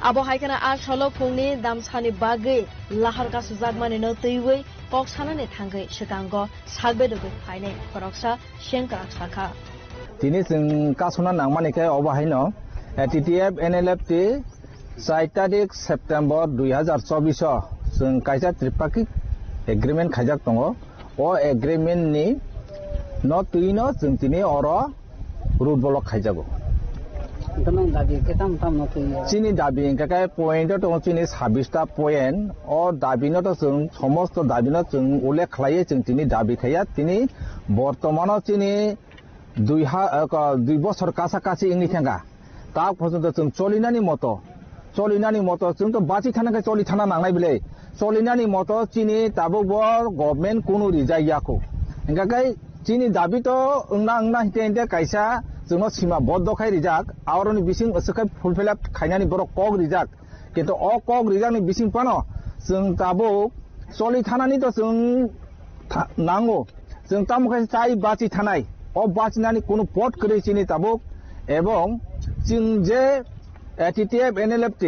Abo hai kheno a salo phungni damsani bagwi lahar kasujakmani no twiwi kok sanani thangwi swkango sakbedogwi phainai khoroksa sengkrak sakha. Tini chwng kasuna nangmani khe obo haino, eh, T T F N L F T char tarik September dui hazar chobbish o chwng kaisa tripartite agreement khaijak tongo. O agreement ni no twi no chwng tini oro road block khaijago. Hwnkhe nwng dabi khe tamo tamo no twi o? Chini dabi hwnkhe khe point o tongo chini sabbish ta point. O dabi no to chwng somosto dabi no chwng ullekh khlaiwi chwng tini dabi khaiya. Tini bortomano chini dui ha, eh, ko-, dui bosor kasa kasi wngwi thangkha. Tak porjonto chwng cholinani moto, cholinani moto chwng to bachi thana khe choli thana nangnai bwle. Cholinani moto chini tabuk bo government kunu rijak ya kho. Hwnkha khe chini dabi to wngna wngna hinte hinte kaisa chwngno sima boddo khai rijak, aoroni bising aswk khai fulfill up khainani borok kok rijak. Kintu o kok rijakni bising phano chwng tabuk choli thanani to chwng tha-, nango. Chwng tamo khe chai bachi thanai. O bachinani kunu pot kwrwi chini tabuk. Ebong chwng je, eh, T T F N L F T,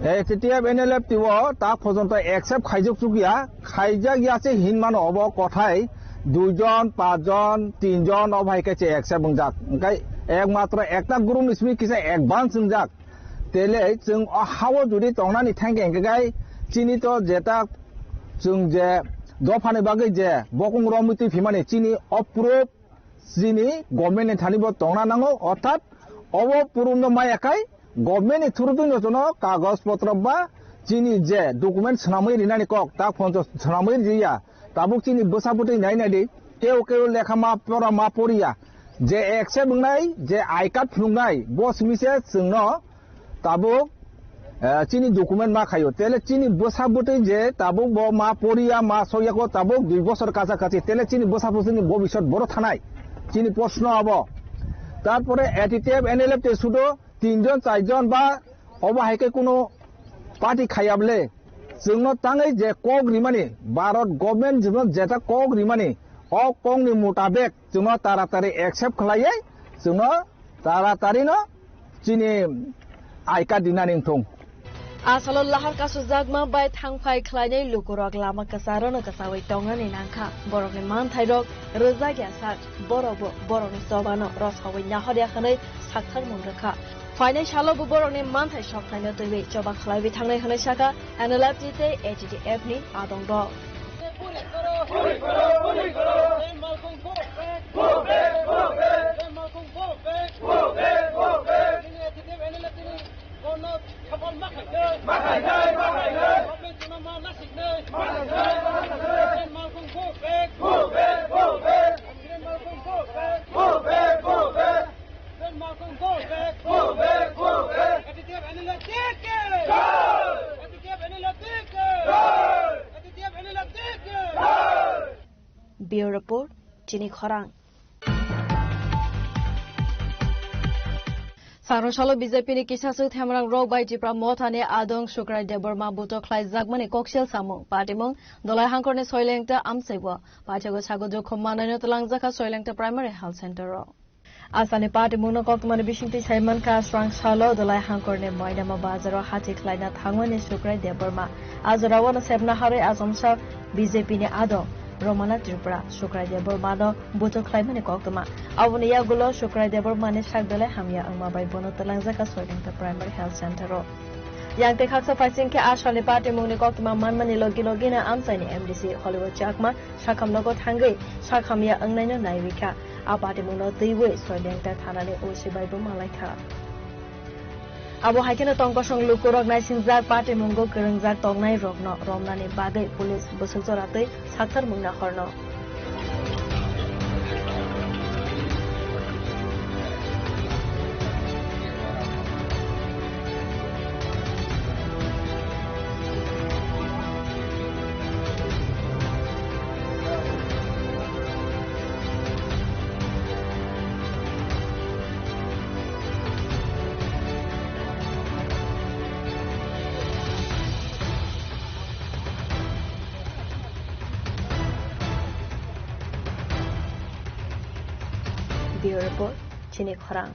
eh, T T F N L F T o tak porjonto accept khaijak chukya, khaijak ya se hinmano obo kothai dui jon, pach jon, tin jon o bai khe se accept wngjak. Hwnkhe ekmatro ekta group ni simi kisa advance wngjak. Tele chwng o hao jodi tongnani thangkhe hwnkhe gai chini to jeta chwng je dophani bagwi je bokong romwi twi phimani chini o proof chini government ni thani bo tongna nango, orthat obo proof no maya khai government ni through twi no jono kagoj potro ba chini je document swnamwi rinani kok ta phone to swnamwi riya. Tabuk chini bwsa bwtwi nai nai di, keu keu lekha ma pora ma poriya, je accept wngnai, je I card phunuknai, bo simi se chwngno tabuk, eh, chini document ma khaio. Tele chini bwsa bwtwi je tabuk bo ma poriya, ma soyako tabuk dui bosor kacha kachi. Tele chini bwsa bwtwini bobisot boro thanai, chini proshno abo. Tarpore A T T F N L F te sudo tin jon, char jon ba obo hai khe kunu party khaiya bwle, chwngno tangwi je kok rimani, Bharat government chwngno jeta kok rimani, o kokni mutabek chwngno taratari accept khlaiwi chwngno taratari no chini I card dinani wngthung. Asalo lahar kasujakma bai thangphai khlainai lukurok lama kwcharono kwchaui tongnani nangkha. Borokni manthairok rwjak ya sak, borokbo borokni chobano rosaui nahor ya hwnwi sakthar mung rwkha. Phainai salo bo borokni manthai sokthai no twiwi choba khlaiwi thangnai hwnwi sakha N L F T tei A T T F ni adongrok. Chini khorang. Sarong salo B J P ni kisaswk themrang rok bai Tipra Motha ni adong Sukrai Debbarma buto khlaijakmani koksil samung. Patimung Dolai Hangkor ni Soilengta amchaibo. Paithago sago jokhom manai no twlangjakha Soilengta Primary Health Center o. Asani patimung no koktwmani bisingtwi sai mankha, srang salo Dolai Hangkor ni Moidama bazaro hati khlaina thangmani Sukrai Debbarma. A jorao no sepna harwi achomsa B J P ni adong Romana Tripura Sukrai Debbarma no buthuk khlaimani koktwma. Aboni yagulo Sukrai Debbarma ni sak belai hamya wngma bai bono twlangjakha Soilengta Primary Health Center o. Yang tei khaksa phaising khe a salni patimung ni koktwma manmani logi logi no amchaini M D C Hollywood Chakma sakham nogo thangwi sakhamya wngnaino naiwi kha. A patimungno twiwi Soilengta thanani O C bai bo malaikha. Abo hai kheno tongkosong lukurok naisingjak patimungo kwrwngjak tongnai rokno romnani bagwi police bwswk jora twi sakthar mungna horno. Bureau Report, Chini Khorang.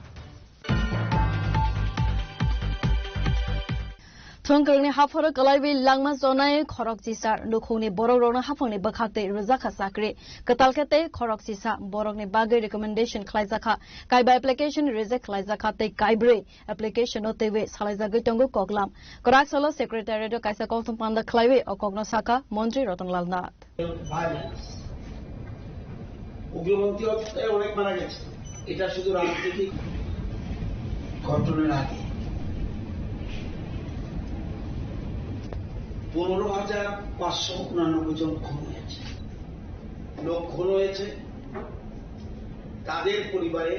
Thongkwrwngni haphoro kwlaiwi langma chonai khorok chisar, nukhungni borokrokno haphangni bwkhaktwi rwjakha chakri. Kwtal khe tei khorok chisa borokni bagwi recommendation khlaijakha, kaiba application reject khlaijakha tei kaibrwi application-o twiwi salaijagwi tongo koklam. Kwrak salo secretariat-o kaisa kokthum panda khlaiwi o kokno sakha Montri Ratan Lal Nath. Violence. উগ্রপন্থী অবস্থায় অনেক মারা গেছে। এটা শুধু রাজনৈতিক ঘটনা নাকি? পনেরো হাজার পাঁচশো উনানব্বই জন খুন হয়েছে। লোক খুন হয়েছে, তাদের পরিবারে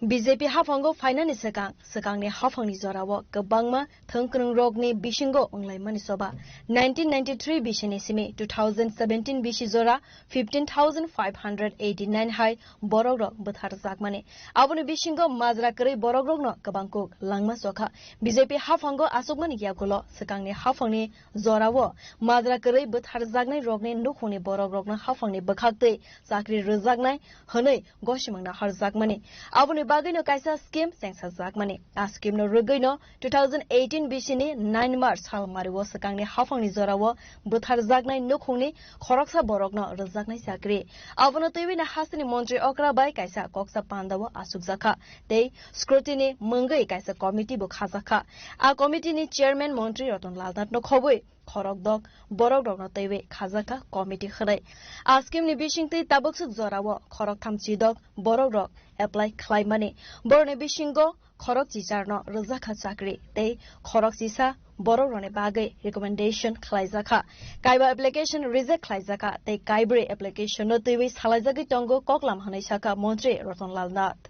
B J P haphango phainani swkang, swkangni haphangni jorao kwbangma thwngkwrwngrokni bisingo wnglaimani choba. Nineteen ninety-three bisini simi two thousand seventeen bisi jora fifteen thousand five hundred eighty-nine hai borokrok bwtharjakmani. Aboni bisingo majra kwrwi borokrokno kwbang kuk langma chokha. B J P haphango achukmani yagulo swkangni haphangni jorao majra kwrwi bwtharjaknairokni nukhungni borokrokno haphangni bwkhaktwi chakri rwjaknai hwnwi gosimang naharjakmani. Aboni bagwino kaisa scheme chengsajakmani. A scheme no rwgwino two thousand eighteen bisini nine March salmario swkangni haphangni jorao bwtharjaknai nukhungni khoroksa borokno rwjaknai chakri. Abono twiwino hasteni montri okra bai kaisa koksa pandao achukjakha tei scrutiny mungwi kaisa committee bo khajakha. A committee ni chairman montri Ratan Lal Nath no khobwi khorok dok borok rokno twiwi khajakha committee hwnwi. A scheme ni bisingtwi tabuk swk jorao khorok tham chidok borok rok apply khlaimani. Borokni bisingo khorok chisarno rwjakha chakri tei khorok chisa borok rokni bagwi recommendation khlaijakha. Kaiba application reject khlaijakha tei kaibrwi application no twiwi salaijagwi tongo koklam hwnwi sakha montri Ratan Lal Nath.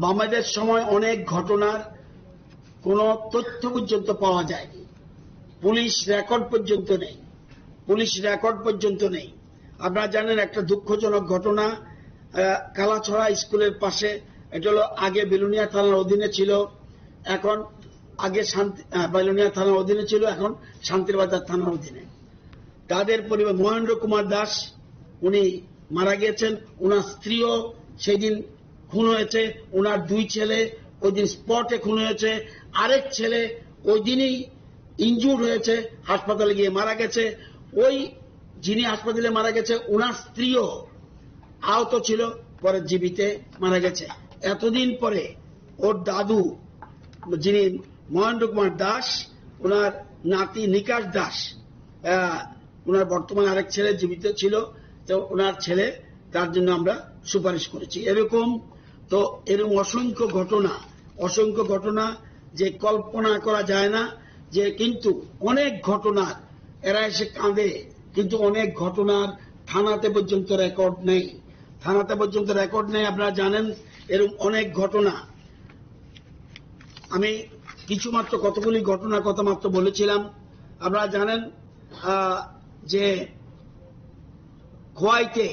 Bangladesh সময় অনেক ঘটনার কোনো তথ্য পর্যন্ত পাওয়া যায়নি, police record পর্যন্ত নেই, পুলিশ রেকর্ড পর্যন্ত নেই। আপনারা জানেন একটা দুঃখজনক ঘটনা, আহ, কালাছড়া স্কুলের পাশে, এটা হলো আগে বিলোনিয়া থানার অধীনে ছিল, এখন আগে শান্তি, আহ, বিলোনিয়া থানার অধীনে ছিল, এখন শান্তিরবাজার থানার অধীনে। তাদের পরিবার মহেন্দ্র কুমার দাস, উনি মারা গিয়েছেন। ওনার স্ত্রীও সেদিন খুন হয়েছে। ওনার দুই ছেলে ওই দিন স্পটে খুন হয়েছে। আরেক ছেলে ওই দিনই ইনজুর্ড হয়েছে, হাসপাতালে গিয়ে মারা গেছে। ওই যিনি হাসপাতালে মারা গেছে, ওনার স্ত্রীও আহত ছিল, পরে জীবিতে মারা গেছে। এতদিন পরে ওর দাদু, যিনি মহেন্দ্র কুমার দাস, ওনার নাতি নিকাশ দাস, আহ, ওনার বর্তমানে আরেক ছেলে জীবিত ছিল, তো ওনার ছেলে, তার জন্য আমরা সুপারিশ করেছি। এরকম তো এরকম অসংখ্য ঘটনা, অসংখ্য ঘটনা যে কল্পনা করা যায় না, যে কিন্তু অনেক ঘটনার এরা এসে কাঁদে, কিন্তু অনেক ঘটনার থানাতে পর্যন্ত রেকর্ড নেই, থানাতে পর্যন্ত রেকর্ড নেই। আপনারা জানেন এরকম অনেক ঘটনা। আমি কিছু মাত্র কতগুলি ঘটনার কথা মাত্র বলেছিলাম। আপনারা জানেন, আহ, যে খোয়াইতে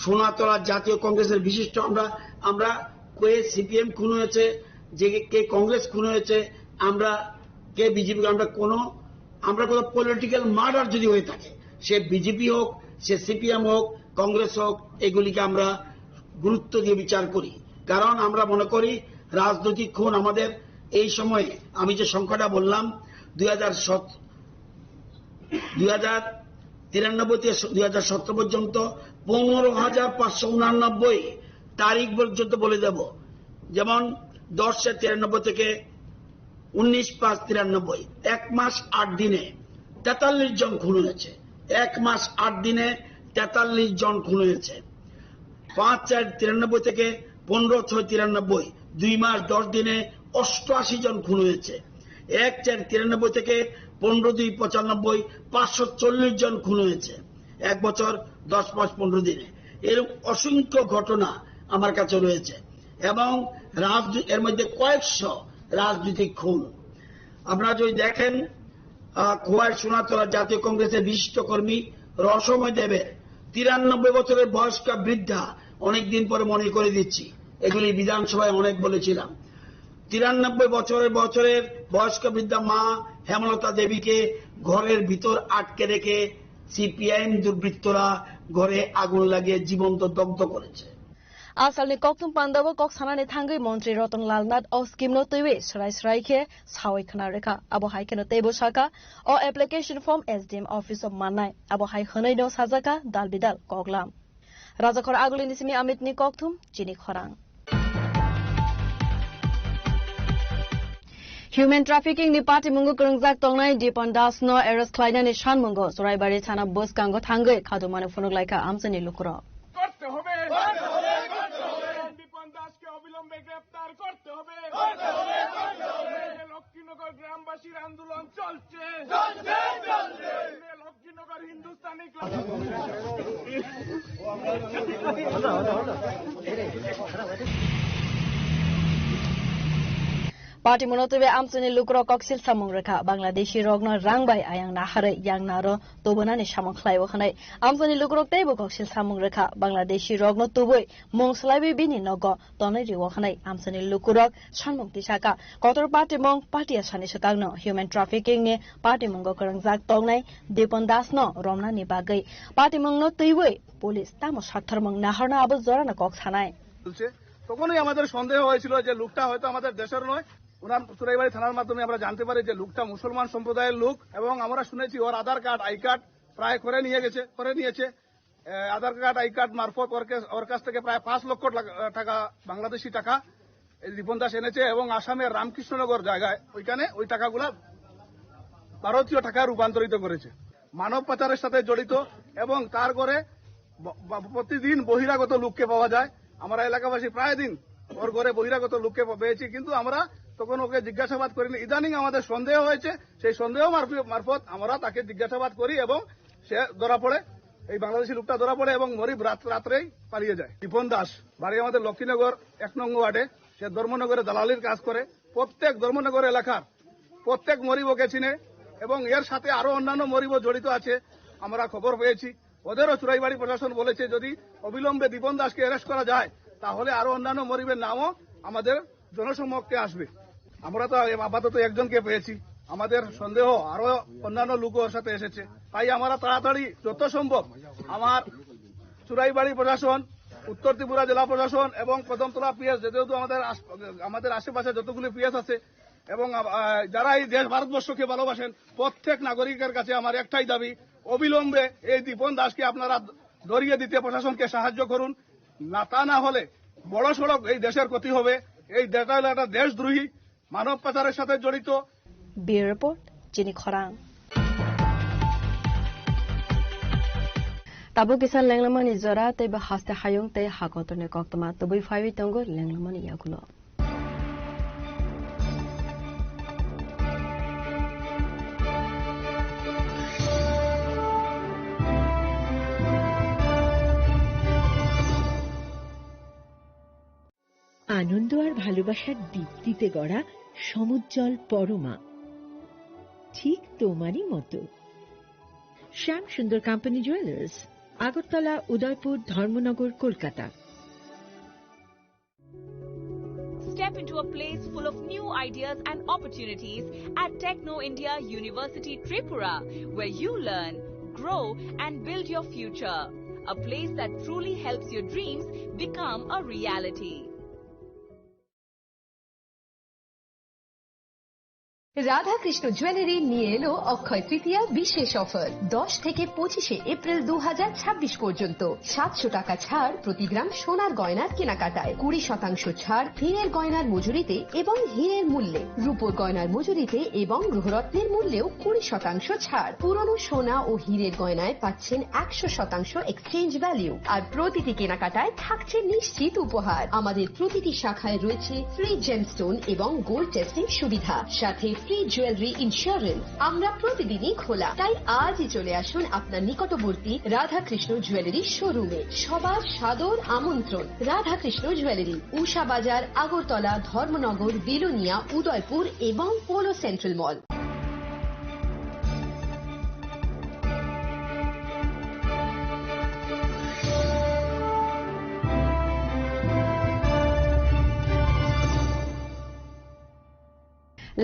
সোনাতলা জাতীয় কংগ্রেসের বিশিষ্ট আমরা, আমরা কে সিপিএম খুন হয়েছে, যে কে কংগ্রেস খুন হয়েছে, আমরা কে বিজেপি, আমরা কোনো, আমরা কোনো পলিটিক্যাল মার্ডার যদি হয়ে থাকে, সে বিজেপি হোক, সে সিপিএম হোক, কংগ্রেস হোক, এগুলিকে আমরা গুরুত্ব দিয়ে বিচার করি। কারণ আমরা মনে করি রাজনৈতিক খুন আমাদের এই সময়ে, আমি যে সংখ্যাটা বললাম, দুই হাজার সতেরো দুই হাজার তিরানব্বই থেকে দুই হাজার সতেরো পর্যন্ত পনেরো হাজার পাঁচশো উনানব্বই তারিখ পর্যন্ত বলে দেব। যেমন দশ চার তিরানব্বই থেকে উনিশ পাঁচ তিরানব্বই, এক মাস আট দিনে তেতাল্লিশ জন খুন হয়েছে। এক মাস আট দিনে তেতাল্লিশ জন খুন হয়েছে। পাঁচ চার তিরানব্বই থেকে পনেরো ছয় তিরানব্বই, দুই মাস দশ দিনে অষ্টআশি জন খুন হয়েছে। এক চার তিরানব্বই থেকে পনেরো দুই পঁচানব্বই, পাঁচশো চল্লিশ জন খুন হয়েছে এক বছর দশ মাস পনেরো দিনে। এরকম অসংখ্য ঘটনা আমার কাছে রয়েছে এবং রাজনী-, এর মধ্যে কয়েকশো রাজনৈতিক খুন। আপনারা যদি দেখেন, আহ, খোয়াই সোনাতলা জাতীয় কংগ্রেসের বিশিষ্ট কর্মী রসময় দেবের তিরানব্বই বছরের বয়স্কা বৃদ্ধা, অনেকদিন পরে মনে করে দিচ্ছি, এগুলি বিধানসভায় অনেক বলেছিলাম। তিরানব্বই বছরের, বছরের বয়স্ক বৃদ্ধা মা হেমলতা দেবীকে ঘরের ভিতর আটকে রেখে সিপিআইএম দুর্বৃত্তরা ঘরে আগুন লাগিয়ে জীবন্ত দগ্ধ করেছে। Asalni kokthum pandao kok sanani thangwi Montri Ratan Lal Nath o scheme no twiwi srai srai khe sawi khna rwkha. Abo hai kheno teibo sakha, o application form S D M office o mannai. Abo hai hwnwi no sajakha dal bidal koklam. Rajakhor Agulini simi Amit ni kokthum chini khorang. Human trafficking ni patimungo kwrwngjak tongnai Dipan Das no arrest khlainani sanmungo Churaibari thana bwskango thangwi khadumani phunuk laikha amchaini lukurok. করতে হবে। করতে হবে, করতে হবে। বিপন দাসকে অবিলম্বে গ্রেফতার করতে হবে। করতে হবে, করতে হবে। লক্ষ্মীনগর গ্রামবাসীর আন্দোলন চলছে। চলছে, চলছে। Lakshminagar Hindustani club. Party muno twiwi amchaini lukurok koksil samung rwkha, Bangladeshi rokno rang bai ayang naharwi yang naro tubunani samung khlai-o hwnwi. Amchaini lukurok teibo koksil samung rwkha, Bangladeshi rokno tubui mung swlaiwi bini nogo tonwi rio hwnwi amchaini lukurok sanmung tisakha. Kotor party mung Patia sani swkangno human trafficking ni party mungo kwrwngjak tongnai Dipon Das no romnani bagwi party mungno twiwi police tamo saktharmung naharno abo jorano kok sanai. চলছে। তখনই আমাদের সন্দেহ হয়েছিল যে লোকটা হয়তো আমাদের দেশের নয়। ওনার চুরাইবাড়ি থানার মাধ্যমে আমরা জানতে পারি যে লোকটা মুসলমান সম্প্রদায়ের লোক এবং আমরা শুনেছি ওর আধার কার্ড, আই কার্ড প্রায় করে নিয়ে গেছে, করে নিয়েছে। এ, আধার কার্ড, আই কার্ড মারফত ওর কে-, ওর কাছ থেকে প্রায় পাঁচ লক্ষ টাকা, টাকা, বাংলাদেশি টাকা এই রিপন দাস এনেছে এবং আসামের রামকৃষ্ণনগর জায়গায় ওইখানে ওই টাকাগুলা ভারতীয় টাকায় রূপান্তরিত করেছে। মানব পাচারের সাথে জড়িত এবং তার ঘরে ব-, ব-, প্রতিদিন বহিরাগত লোককে পাওয়া যায়। আমরা এলাকাবাসী প্রায় দিন ওর ঘরে বহিরাগত লোককে পে-, পেয়েছি, কিন্তু আমরা তখন ওকে জিজ্ঞাসাবাদ করিনি। ইদানিং আমাদের সন্দেহ হয়েছে, সেই সন্দেহ মারফি-, মারফত আমরা তাকে জিজ্ঞাসাবাদ করি এবং সে ধরা পড়ে, এই বাংলাদেশি লোকটা ধরা পড়ে এবং মরিব রাত, রাত্রেই পালিয়ে যায়। রিপন দাস, বাড়ি আমাদের লক্ষ্মীনগর এক নং ওয়ার্ডে, সে ধর্মনগরে দালালির কাজ করে। প্রত্যেক ধর্মনগর এলাকার প্রত্যেক মরিব ওকে চিনে এবং এর সাথে আরো অন্যান্য মরিবও জড়িত আছে, আমরা খবর পেয়েছি। ওদেরও চুরাইবাড়ি প্রশাসন বলেছে যদি অবিলম্বে দীপন দাসকে অ্যারেস্ট করা যায় তাহলে আরো অন্যান্য মরিবের নামও আমাদের জনসমক্ষে আসবে। আমরা তো আপাতত একজনকে পেয়েছি, আমাদের সন্দেহ আরো অন্যান্য লোক ওর সাথে এসেছে। তাই আমরা তাড়াতাড়ি যত সম্ভব আমার চুরাইবাড়ি প্রশাসন, উত্তর ত্রিপুরা জেলা প্রশাসন এবং কদমতলা পিএস, যেহেতু আমাদের আশ-, আমাদের আশেপাশে যতগুলি পিএস আছে এবং, আহ, যারা এই দেশ ভারতবর্ষকে ভালোবাসেন, প্রত্যেক নাগরিকের কাছে আমার একটাই দাবি, অবিলম্বে এই দীপন দাসকে আপনারা ধরিয়ে দিতে প্রশাসনকে সাহায্য করুন। না, তা না হলে বড় সড়ক এই দেশের ক্ষতি হবে। এই দেশটা হলো একটা দেশদ্রোহী, মানব পাচারের সাথে জড়িত। Bureau Report, Chini Khorang. Tabuk kisa lenglamani jora tei bo haste hayung tei ha kotorni koktwma tubui phaiwi tongo lenglamani yagulo. আনন্দ আর ভালোবাসার দীপ্তিতে গড়া সমুজ্জ্বল পরমা, ঠিক তোমারই মতো। শ্যাম সুন্দর কোম্পানি জুয়েলার্স। আগরতলা, উদয়পুর, ধর্মনগর, Kolkata. Step into a place full of new ideas and opportunities at Techno India University Tripura, where you learn, grow, and build your future. A place that truly helps your dreams become a reality. Radhakrishna jewellery নিয়ে এলো অক্ষয় তৃতীয়া বিশেষ অফার। দশ থেকে পঁচিশে এপ্রিল দু হাজার ছাব্বিশ পর্যন্ত সাতশো টাকা ছাড় প্রতি গ্রাম সোনার গয়নার কেনাকাটায়, কুড়ি শতাংশ ছাড় হীরের গয়নার মজুরিতে এবং হীরের মূল্যে, রূপোর গয়নার মজুরিতে এবং গৃহরত্নের মূল্যেও কুড়ি শতাংশ ছাড়। পুরনো সোনা ও হীরের গয়নায় পাচ্ছেন একশো শতাংশ এক্সচেঞ্জ ভ্যালু, আর প্রতিটি কেনাকাটায় থাকছে নিশ্চিত উপহার। আমাদের প্রতিটি শাখায় রয়েছে ফ্রি জেমস্টোন এবং গোল্ড টেস্টিং সুবিধা, সাথে ফ্রি জুয়েলারি ইন্স্যুরেন্স। আমরা প্রতিদিনই খোলা, তাই আজই চলে আসুন আপনার নিকটবর্তী রাধাকৃষ্ণ জুয়েলারি শোরুমে। সবার সাদর আমন্ত্রণ। রাধাকৃষ্ণ জুয়েলারি, উষা বাজার, আগরতলা, ধর্মনগর, বিলোনিয়া, উদয়পুর এবং polo central mall.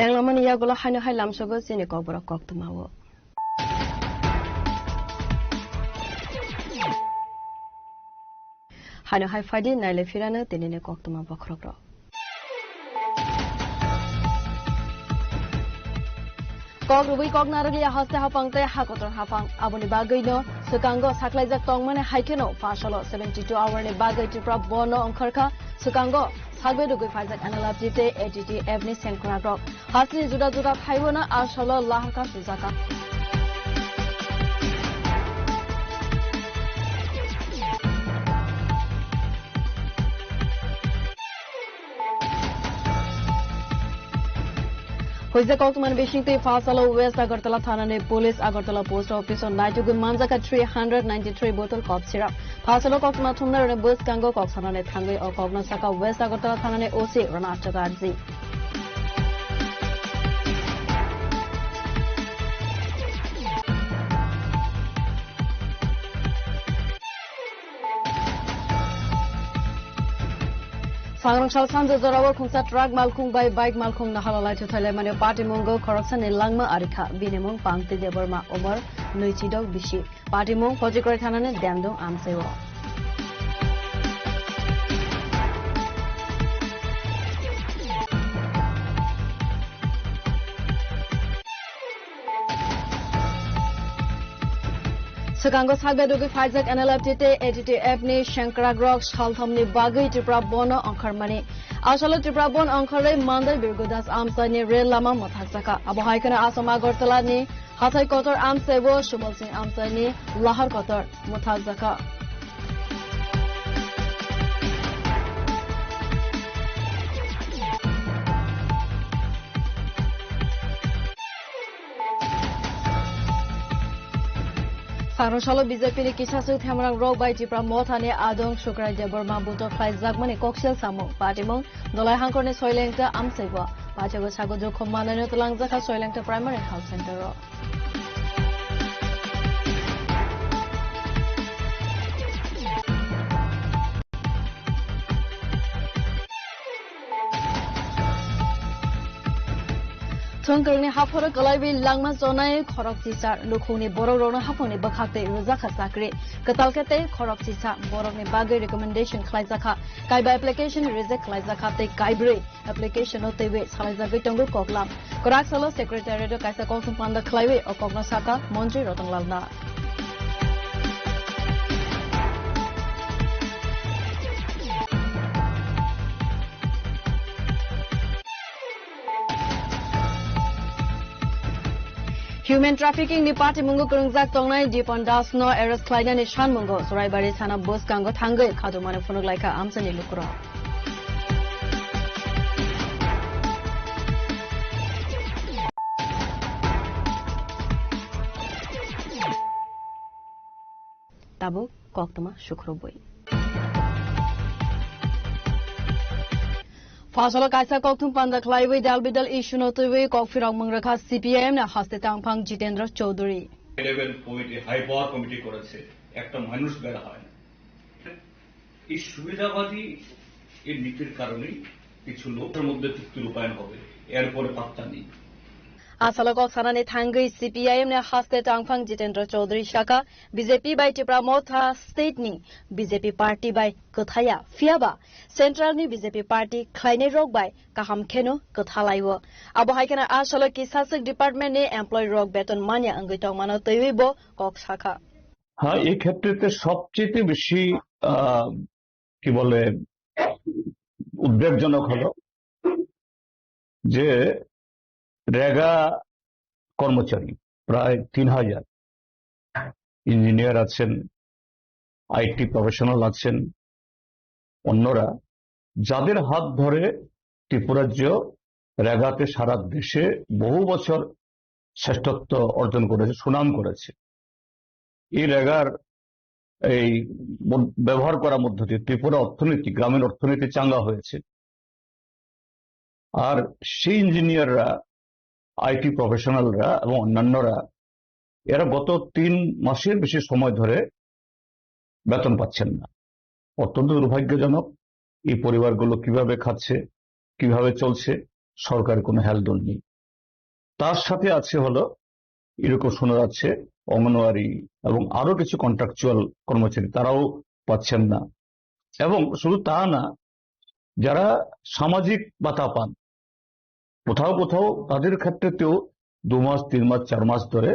Lenglamani yagulo haino hai lamsogo chini kokborok koktwmao. Haino hai phaidi naile phirano tinini koktwma bokhorokrok. Kok rwui kok narwkliya haste hapang tei ha kotor hapang. Aboni bagwino swkango saklaijak tongmani hai kheno pha salo seventy two hour ni bagwi Tripura bono ongkhorkha. Swkango sagwi rwgwi phaijak N L F T tei A T T F ni sengkrakrok. Hasteni juda juda phaibono a salo laharkha sujakha. Huijak koktwmani bisingtwi pha salo West Agartala thanani police Agartala post office o naitugwi manjakha three hundred ninety three bottle cough syrup. Pha salo koktwma thumnarokni bwskango kok sanani thangwi o kokno sakha West Agartala thanani O C Ranat Chatterjee. Sangrong sal sanja jorao khungsa truck malkhung bai bike malkhung no halalai thuthailaimani patimungo khoroksani langma arikha. Bini mung Pangti Debbarma, umor nwichidok bisi. Patimung Pojikrai thanani Demdung amchaio. Swkango sakbe rwgwi phaijak N L F T tei A T T F ni sengkrakrok salthomni bagwi Tripura bono ongkhormani. Asalo Tripura bon ongkhorwi Mandai Birgodas amchaini rel lama mwthakjakha. Abo hai kheno Assam Agartala ni Hathai kotor amchai bo Sumal Singh amchai ni lahar kotor mwthakjakha. Sangrong salo B J P ni kisa swk themrang rok bai Tipra Motha ni adong Sukrai Debbarma buto khlai jakmani koksil samung. Patimung Dolai Hangkor ni Soilengta amchai bo. Pachago sago jokhom manai no twlangjak kha Soilengta Primary Health Center o. Thwngkwrwngni haphoro kwlaiwi langma chonai khorok chichar, lukhungni borokrokno haphangni bwkhak tei rwjakha chakri. Kwtal khe tei khorok chisa borokni bagwi recommendation khlaijakha, kaiba application reject khlaijakha tei kaibrwi application-o twiwi salaijagwi tongo koklam. Kwrak salo Secretariat-o kaisa kokthum panda khlaiwi o kokno sakha Montri Ratan Lal Nath. Human trafficking ni patimungo kwrwngjak tongnai Dipan Das no arrest khlainani sanmungo Churaibari thana bwskango thangwi khadumani phunuk laikha amchaini lukurok. Tabuk koktwma sukrubwi. Phasalo kaisa kokthum panda khlaiwi dal bidal issue no twiwi kok phirok mung rwkha C P I M ni haste tangphang Jitendra Chaudhary. Eleven point high power committee koran se. একটা মানুষ বের হয় না। এই সুবিধাবাদী এই নীতির কারণেই কিছু লোকের মধ্যে চুক্তি রূপায়ণ হবে, এরপরে পাত্তা নেই। Asalo kok sanani thangwi C P I M ni haste tangphang Jitendra Chaudhary saka, B J P bai Tipra Motha state ni B J P party bai kwthaya, phiyaba central ni B J P party khlainai rok bai kaham kheno kwthalai o. Abo hai kheno asalo kisaswk department ni employee rok beton manya wngwi tongmano twiwi bo kok sakha. হ্যাঁ, এই ক্ষেত্রেতে সবচেয়ে বেশি, আহ, কি বলে, উদ্বেগজনক হলো যে রেগা কর্মচারী প্রায় তিন হাজার, ইঞ্জিনিয়ার আছেন, আইটি প্রফেশনাল আছেন, অন্যরা, যাদের হাত ধরে ত্রিপুরাজ্য রেগাতে সারা দেশে বহু বছর শ্রেষ্ঠত্ব অর্জন করেছে, সুনাম করেছে। এই রেগার এই মন-, ব্যবহার করার মধ্য দিয়ে ত্রিপুরা অর্থনীতি, গ্রামীণ অর্থনীতি চাঙ্গা হয়েছে। আর সেই ইঞ্জিনিয়াররা, আইটি প্রফেশনালরা এবং অন্যান্যরা, এরা গত তিন মাসের বেশি সময় ধরে বেতন পাচ্ছেন না। অত্যন্ত দুর্ভাগ্যজনক। এই পরিবারগুলো কিভাবে খাচ্ছে, কিভাবে চলছে, সরকারের কোনো হেলদোল নেই। তার সাথে আছে হলো, এরকম শোনা যাচ্ছে, অঙ্গনওয়াড়ি এবং আরো কিছু কন্ট্রাকচুয়াল কর্মচারী, তারাও পাচ্ছেন না। এবং শুধু তা না, যারা সামাজিক ভাতা পান, কোথাও কোথাও তাদের ক্ষেত্রেতেও দু মাস, তিন মাস, চার মাস ধরে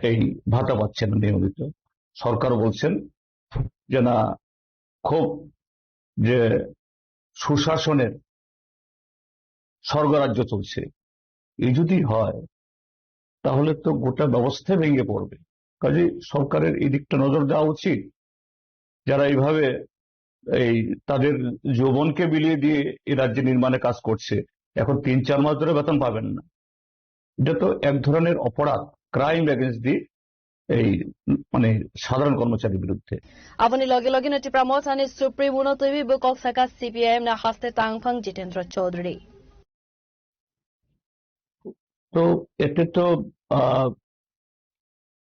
এই ভাতা পাচ্ছেন নিয়মিত। সরকার বলছেন যে না, খুব যে সুশাসনের স্বর্গরাজ্য চলছে, এই যদি হয়, তাহলে তো গোটা ব্যবস্থাই ভেঙে পড়বে। কাজেই সরকারের এই দিকটা নজর দেওয়া উচিত। যারা এইভাবে এই তাদের যৌবনকে বিলিয়ে দিয়ে এই রাজ্য নির্মাণে কাজ করছে, এখন তিন চার মাস ধরে বেতন পাবেন না। এটা তো এক ধরনের অপরাধ, ক্রাইম এগেইনস্ট দি এই, মানে, সাধারণ কর্মচারীর বিরুদ্ধে। Aboni loge loge no Tipra Motha ni Supremo no twiwi bo kok saka C P I M na haste tangphang Jitendra Chaudhary. তো এতে তো, আহ,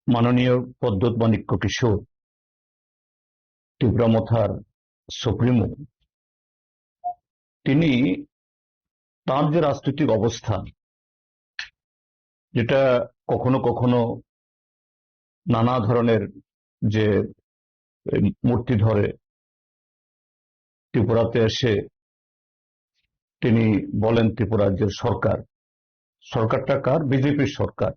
মাননীয় প্রদ্যুৎ মাণিক্য কিশোর, ত্রিপুরা মথার সুপ্রিমো, তিনি তার যে রাজনৈতিক অবস্থান, যেটা কখনো কখনো নানা ধরনের যে, এ, মূর্তি ধরে ত্রিপুরাতে এসে তিনি বলেন ত্রিপুরা রাজ্যের সরকার, সরকারটা কার? বিজেপির সরকার,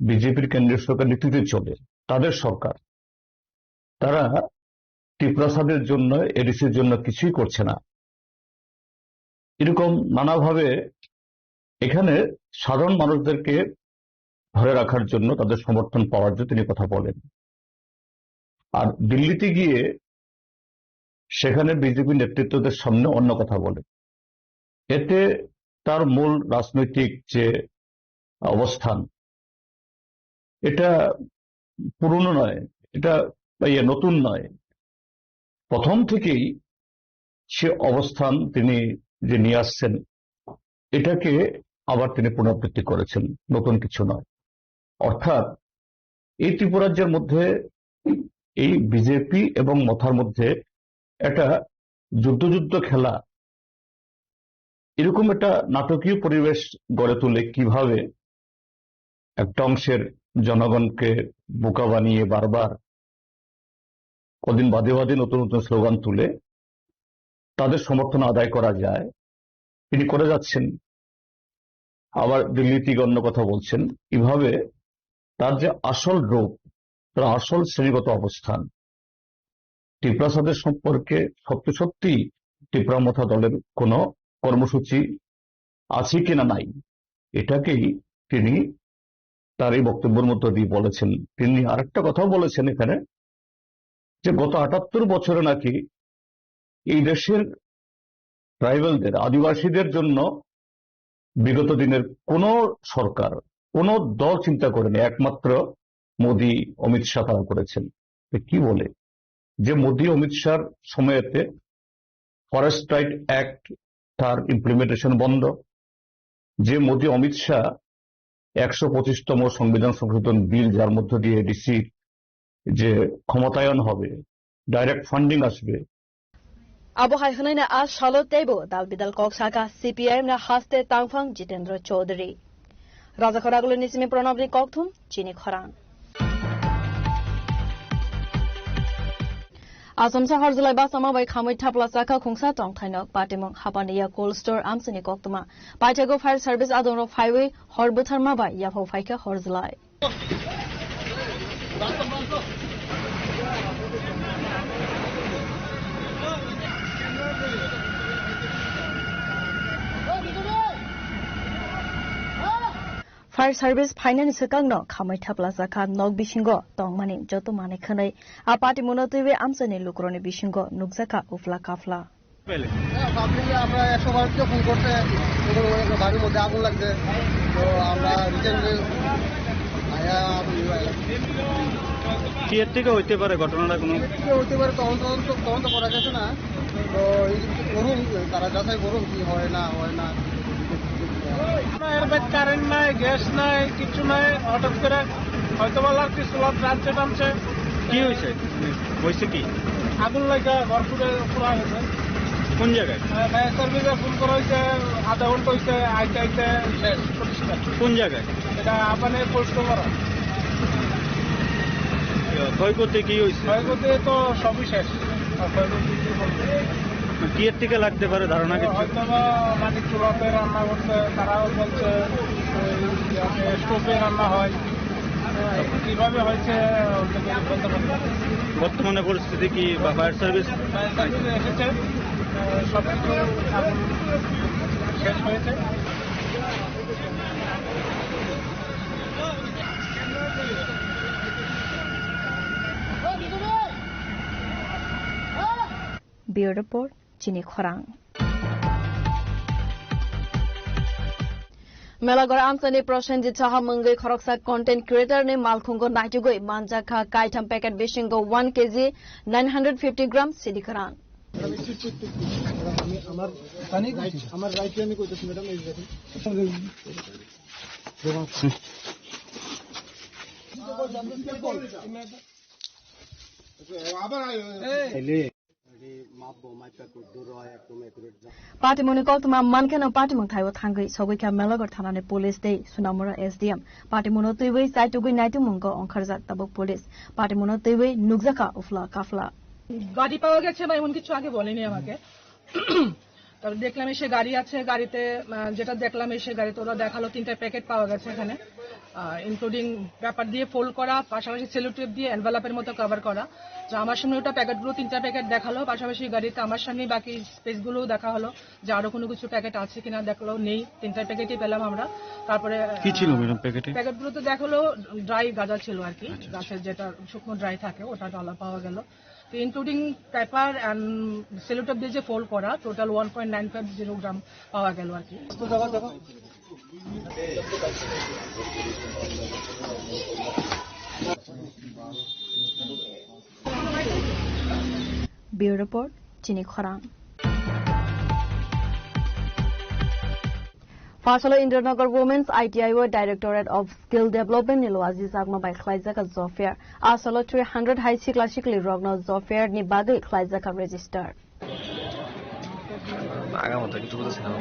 বিজেপির কেন্দ্রীয় সরকার নেতৃত্বে চলে, তাদের সরকার। তারা ত্রিপুরাসাদের জন্য, এডিসির জন্য কিছুই করছে না। এরকম নানাভাবে এখানে সাধারণ মানুষদেরকে ধরে রাখার জন্য, তাদের সমর্থন পাওয়ার জন্য তিনি কথা বলেন। আর দিল্লিতে গিয়ে সেখানে বিজেপি নেতৃত্বদের সামনে অন্য কথা বলেন। এতে তার মূল রাজনৈতিক যে অবস্থান, এটা পুরনো নয়, এটা, ইয়ে, নতুন নয়। প্রথম থেকেই সে অবস্থান তিনি যে নিয়ে আসছেন, এটাকে আবার তিনি পুনরাবৃত্তি করেছেন, নতুন কিছু নয়। অর্থাৎ এই ত্রিপুরাজ্যের মধ্যে এই বিজেপি এবং মথার মধ্যে একটা যুদ্ধযুদ্ধ খেলা, এরকম একটা নাটকীয় পরিবেশ গড়ে তুলে কিভাবে একটা অংশের জনগণকে বোকা বানিয়ে বারবার কদিন বাদে বাদে নতুন নতুন স্লোগান তুলে তাদের সমর্থন আদায় করা যায়, তিনি করে যাচ্ছেন। আবার দিল্লি থেকে অন্য কথা বলছেন। এভাবে তার যে আসল রূপ, তার আসল শ্রেণীগত অবস্থান, ত্রিপুরাসাদের সম্পর্কে সত্যি সত্যি ত্রিপুরা মথা দলের কোনো কর্মসূচি আছে কিনা নাই, এটাকেই তিনি তার এই বক্তব্যের মধ্য দিয়ে বলেছেন। তিনি আরেকটা কথাও বলেছেন এখানে, যে গত আটাত্তর বছরে নাকি এই দেশের ট্রাইবালদের, আদিবাসীদের জন্য বিগত দিনের কোনো সরকার, কোনো দল চিন্তা করেনি, একমাত্র মোদি, অমিত শাহ তারা করেছেন। তো কি বলে, যে মোদি, অমিত শাহর সময়তে ফরেস্ট রাইট অ্যাক্ট, তার ইমপ্লিমেন্টেশন বন্ধ, যে মোদি, অমিত শাহ একশো পঁচিশতম সংবিধান সংশোধন বিল, যার মধ্য দিয়ে এডিসি যে ক্ষমতায়ন হবে, ডাইরেক্ট ফান্ডিং আসবে। Abo hai hwnwi no a salo teibo dal bidal kok saka C P I M ni haste tangphang Jitendra Chaudhary. Rajakhor Agulini simi Pranabni kokthum chini khorang. Asomsa horjlai bachama bai khamwi thapla chakha khungsa tongthainok patimung hapaniya cold store amchini koktwma. Paithago fire service adongrok phaiwi hor bwtharma bai yaphao phaikha horjlai. Fire service phainani swkangno khamwi thapla chakha nok bisingo tongmani joto manwi khwnwi a patimungno twiwi amchaini lukurokni bisingo nukjakha ufla kafla. পেলে? হ্যাঁ, পাবলিক আমরা একশো বারোতে ফোন করছে, ওদের ওদের বাড়ির মধ্যে আগুন লাগছে। তো আমরা রিসেন্টলি আয়া আগুন নিভাইলাম। কি এর থেকে হইতে পারে ঘটনাটা কোনো? এর থেকে হইতে পারে, তদন্ত, তদন্ত, তদন্ত করা গেছে না। তো এই যে করুন, তারা যাচাই করুন কি হয় না হয় না। না, এর বাইরে কারেন্ট নাই, গ্যাস নাই, কিচ্ছু নাই। হঠাৎ করে হয়তো বা লাগছে, সোলার টানছে টানছে। কি হয়েছে? হয়েছে কি? আগুন লাগা ঘর পুড়ে পুরা গেছে। কোন জায়গায়? আহ, ফায়ার সার্ভিসে ফোন করা হয়েছে, আধা ঘন্টা হয়েছে, আইতে আইতে শেষ, পরিষ্কার। কোন জায়গায়? এটা আপানে পোস্ট করা। ক্ষয়ক্ষতি কি হয়েছে? ক্ষয়ক্ষতি তো সবই শেষ। আর ক্ষয়ক্ষতি কি বলতে? কি এর থেকে লাগতে পারে ধারণা কিছু? হয়তো বা মাটির চুলাতে রান্না করছে, তারাও বলছে, ওই, স্টোভে রান্না হয়। কিভাবে হয়েছে, ওটা তো বলতে পারবো না। বর্তমানে পরিস্থিতি কি বা ফায়ার সার্ভিস? ফায়ার সার্ভিস এসেছে, সব কিছু এখন শেষ হয়েছে। Bureau Report, chini khorang. Melagor amchani Prosenjit Saha mungwi khoroksa content creator ni malkhungo naitugwi manjakha kaitham packet bisingo one K G nine hundred fifty gram sidi kwran. Patimungni koktwma mankheno patimung thaio thangwi sogwikha Melagor thanani police tei Sunamura S D M. Patimungno twiwi chaitugwi naitukmungo ongkharjak tabuk police. Patimungno twiwi nukjakha ufla kafla. গাড়ি পাওয়া গেছে বা এমন কিছু আগে বলেনি আমাকে। তবে দেখলাম এসে গাড়ি আছে, গাড়িতে, আহ, যেটা দেখলাম এসে গাড়িতে ওরা দেখালো তিনটা প্যাকেট পাওয়া গেছে এখানে, ইনক্লুডিং পেপার দিয়ে ফোল্ড করা, পাশাপাশি সেলো টেপ দিয়ে এনভেলপের মতো কভার করা। তো আমার সামনে ওটা প্যাকেটগুলো, তিনটা প্যাকেট দেখালো, পাশাপাশি গাড়িতে আমার সামনে বাকি স্পেসগুলোও দেখা হলো যে আরো কোনো কিছু প্যাকেট আছে কিনা, দেখলো নেই, তিনটা প্যাকেটই পেলাম আমরা। তারপরে, কি ছিল আহ, ম্যাডাম প্যাকেটে? প্যাকেটগুলোতে দেখালো ড্রাই গাঁজা ছিল আর কি, আচ্ছা, আচ্ছা। গাছের যেটা শুকনো ড্রাই থাকে ওটা ডালা পাওয়া গেল। তো including paper and cello tape দিয়ে যে ফোল্ড করা, total one point nine five zero gram পাওয়া গেল আর কি। Bureau Report, chini khorang. Phasalo Indranagar Women's I T I o Directorate of Skill Development ni luaji jakma bai khlaijak job fair. Asalo three hundred hai sikla sikli rokno job fair ni bagwi khlaijak register. Aga mo ta kitu ko sina ko.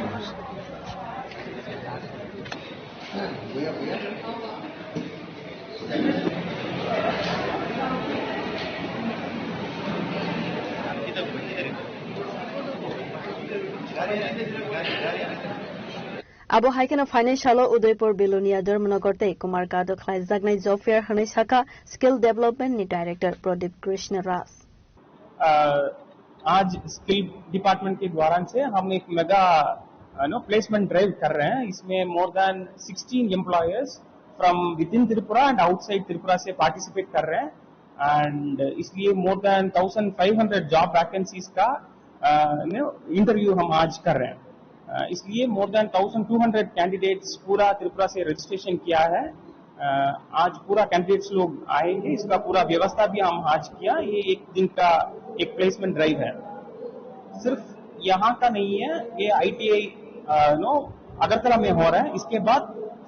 Abo hai kheno phainai salo Udaipur, Belonia, Dharmanagar tei Kumarghat o khlaijaknai job fair hwnwi sakha Skill Development ni Director Pradip Krishna Raj. अ, आज skill department के द्वारा से हम एक mega, you know, placement drive कर रहे हैं। इसमें more than sixteen employers from within Tripura and outside Tripura से पार्टिसिपेट कर रहे हैं। एंड इसलिए more than thousand five hundred job vacancies का, अ, यू नो, इंटरव्यू हम आज कर रहे हैं। अ, इसलिए more than thousand two hundred candidates पूरा त्रिपुरा से रजिस्ट्रेशन किया है। अ, आज पूरा कैंडिडेट्स लोग आएंगे, इसका पूरा व्यवस्था भी हम आज किया। ये एक दिन का एक प्लेसमेंट ड्राइव है। सिर्फ यहाँ का नहीं है, ये आईटीआई, अ, नो, अगरतला में हो रहा है। इसके बाद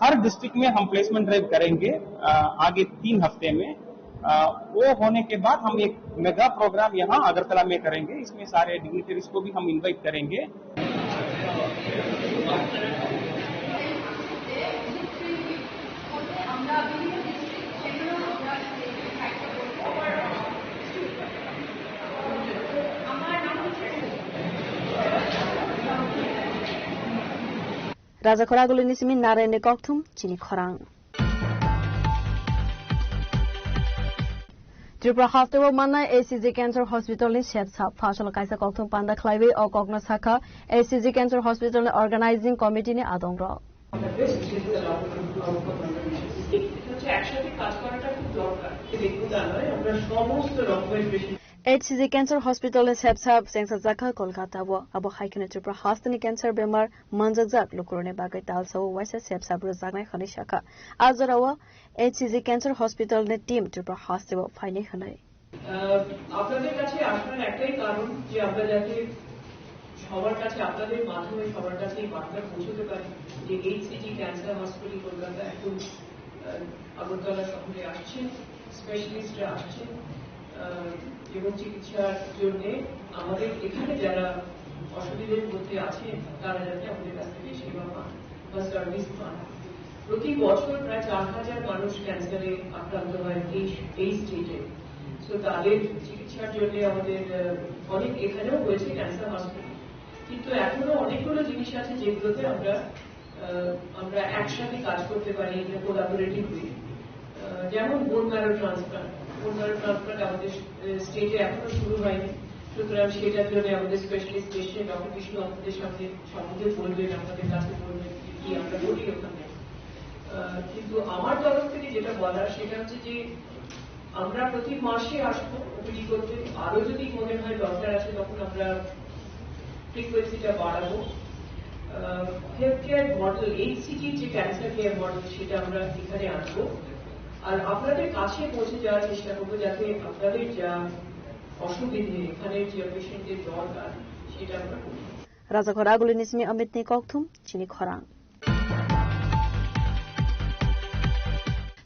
हर डिस्ट्रिक्ट में हम प्लेसमेंट ड्राइव करेंगे, अ, आगे तीन हफ्ते में। अ, वो होने के बाद हम एक मेगा प्रोग्राम यहाँ अगरतला में करेंगे। इसमें सारे डिग्निटरीज को भी हम इनवाइट करेंगे। Raja Khoraguli ni simi Narayan ni kokthum chini khorang. Tripura hasteo mannai H C G Cancer Hospital ni sepsa phasalo kaisa kokthum panda khlaiwi o kokno sakha H C G Cancer Hospital ni Organizing Committee ni adongrok. এটা হচ্ছে একসাথে কাজ করাটা খুব দরকার। যে ব্যক্তিতা নয়, আমরা সমস্ত রকমের patient H C G Cancer Hospital ni sepsa chengsa jakha Kolkata o. Abo hai kheno Tripura hasteni cancer bemar manjakjak lukurokni bagwi talsao waisa sepsa rwjaknai hwnwi sakha. A jorao H C G Cancer Hospital ni team Tripura hasteo phainai hwnwi. আহ, আপনাদের কাছে আসার একটাই কারণ যে আমরা যাতে সবার কাছে, আপনাদের মাধ্যমে সবার কাছে এই বার্তা পৌঁছতে পারি যে এইচসিজি ক্যান্সার হসপিটাল কলকাতা এখন, আহ, আগরতলা শহরে আসছে, স্পেশালিস্টরা আসছে, আহ, এবং চিকিৎসার জন্য আমাদের এখানে যারা অসুবিধার মধ্যে আছে, তারা যাতে আমাদের কাছ থেকে সেবা পান বা সার্ভিস পান। প্রতি বছর প্রায় চার হাজার মানুষ ক্যান্সারে আক্রান্ত হয় এই, এই স্টেটে। তো তাদের চিকিৎসার জন্য আমাদের, আহ, অনেক এখানেও হয়েছে ক্যান্সার হসপিটাল, কিন্তু এখনো অনেকগুলো জিনিস আছে যেগুলোতে আমরা, আহ, আমরা একসাথে কাজ করতে পারি, এটা কোলাবোরেটিভলি। আহ, যেমন bone marrow transplant, bone marrow transplant আমাদের, আহ, স্টেটে এখনো শুরু হয়নি, সুতরাং সেটার জন্য আমাদের স্পেশালিস্ট এসে ডক্টর বিষ্ণু আপনাদের সামনে সম্বন্ধে বলবেন, আপনাদের কাছে বলবেন যে কি আমরা করি ওখানে। আহ, কিন্তু আমার তরফ থেকে যেটা বলার সেটা হচ্ছে যে আমরা প্রতি মাসে আসবো ওপিডি করতে, আরো যদি মনে হয় দরকার আছে তখন আমরা ফ্রিকোয়েন্সিটা বাড়াবো। হেলথ কেয়ার মডেল, এইচসিজির যে ক্যান্সার কেয়ার মডেল সেটা আমরা এখানে আনবো। আর আপনাদের কাছে পৌঁছে যাওয়ার চেষ্টা করবো যাতে আপনাদের যা অসুবিধে, এখানে যে পেশেন্টের দরকার সেটা আমরা করি। Raja Khoraguli ni simi Amit ni kokthum chini khorang.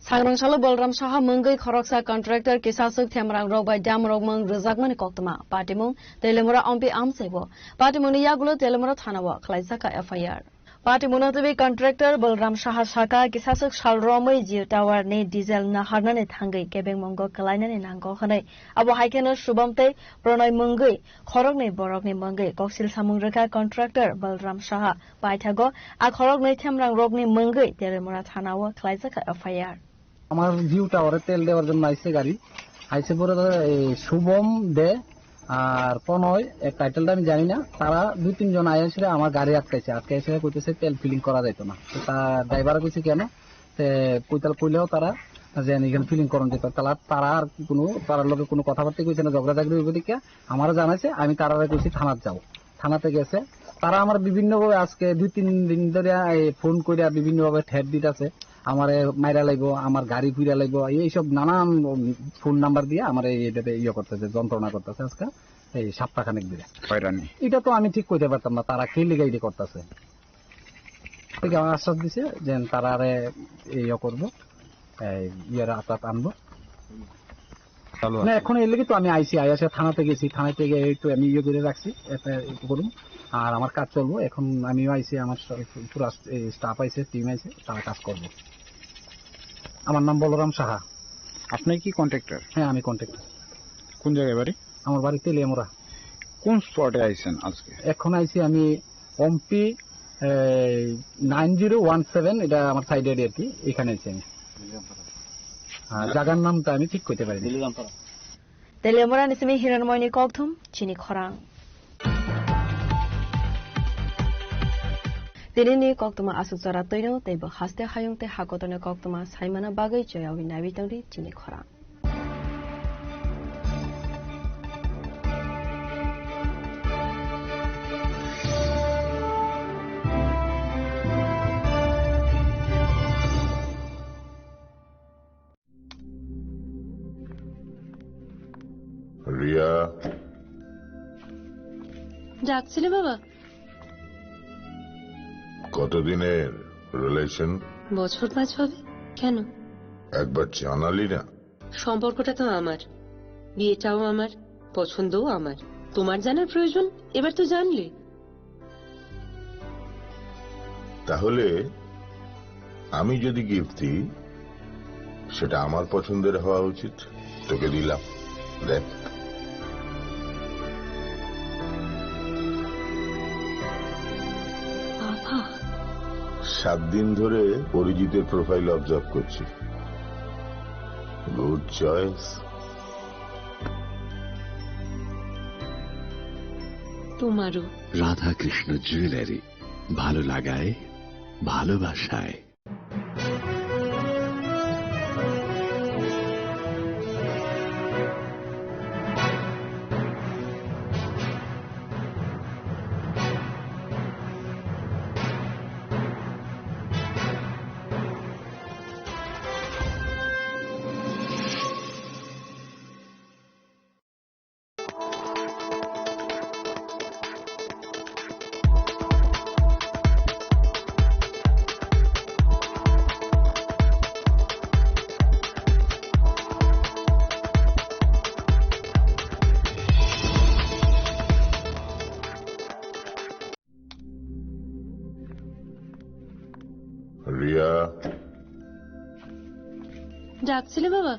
Sangrong salo Bolram Saha mungwi khoroksa contractor kisaswk themrang rok bai dam rok mung rwjakmani koktwma. Patimung Telemura ompi amchaibo. Patimungni yagulo Telemura thanao khlaijak F I R. Patimungno twiwi contractor Bolram Saha saka kisaswk sal romwi Jio Tower ni diesel naharnani thangwi kebengmungo kwlainani nango hwnwi. Abo hai kheno Subom tei Pranay mungwi khoroknwi borokni mungwi koksil samung rwkha contractor Bolram Saha. Paithago a khoroknwi themrang rokni mungwi Telemura thanao khlaijak F I R. আমার জিও টাওয়ারে তেল দেওয়ার জন্য আইছে গাড়ি, আইছে পরে তো এই শুভম দে আর প্রণয়, এর টাইটেলটা আমি জানি না, তারা দুই তিনজন আইসে আমার গাড়ি আটকাইছে, আটকাইছে কইতেছে তেল ফিলিং করা যাইতো না। তো তা ড্রাইভার কইছে কেন, তে কইতাল কইলেও তারা যে এখানে ফিলিং করন যেত, তারা তারা আর কি কোনো তারার লগে কোনো কথাবার্তা কইছে না, ঝগড়া ঝাগড়ি হইব দেখে আমারে জানাইছে, আমি তারারে কইছি থানাত যাও। থানাতে গেছে। তারা আমার বিভিন্নভাবে আজকে দুই তিন দিন ধরে এই ফোন কইরা বিভিন্নভাবে থ্রেট দিতাছে, আমারে মাইরা লাইবো, আমার গাড়ি পুড়া লাইবো, এইসব নানান ফোন নাম্বার দিয়ে আমারে এইভাবে ইয়ে করতেছে, যন্ত্রণা করতেছে আজকে এই সপ্তাহখানেক ধরে। হয়রানি। এটা তো আমি ঠিক কইতে পারতাম না তারা কি লিগা এটা করতেছে। ঠিক আমার আশ্বাস দিছে যে তারারে ইয়ে করবো, এই ইয়ের আতাত আনবো। চালু না, আছে। এখন এর লাগি তো আমি আইছি, আইসে থানাতে গেছি, থানাতে গিয়ে এই তো আমি ইয়ে করে রাখছি, এটা একটু করুন। আর আমার কাজ চলবো, এখন আমিও আইছি, আমার স-, পুরা স-, এই স্টাফ আইছে, টিম আইছে, তারা কাজ করবো। আমার নাম বলরাম সাহা। আপনি কি কন্ট্রাক্টর? হ্যাঁ, আমি কন্ট্রাক্টর। কোন জায়গায় বাড়ি? আমার বাড়ি তেলিয়ামুড়া। কোন স্পটে আইছেন আজকে? এখন আইছি আমি ওমপি, এই, নাইন জিরো ওয়ান সেভেন, এটা আমার সাইড এরিয়া আর কি, এখানে আইছি আমি। হ্যাঁ, জায়গার নামটা আমি ঠিক করতে পারিনি। Telemura ni simi Hiranmoyni kokthum chini khorang. Tinini koktwma aswk jora twino tei bo haste hayung tei hakotorni koktwma saimana bagwi choyawi naiwi tongdi chini khorang. Riya. ডাকছিলে বাবা? কতদিনের রিলেশন? বছর পাঁচ হবে। কেন? একবার জানালি না। সম্পর্কটা তো আমার, বিয়েটাও আমার, পছন্দও আমার। তোমার জানার প্রয়োজন? এবার তো জানলে। তাহলে আমি যদি গিফট দিই, সেটা আমার পছন্দের হওয়া উচিত। তোকে দিলাম, দেখ। বাবা। সাত দিন ধরে অরিজিতের প্রোফাইল অবজার্ভ করছি। Good choice. তোমারও। রাধাকৃষ্ণ জুয়েলারি, ভালো লাগায় ভালোবাসায়। রিয়া। ডাকছিলে বাবা?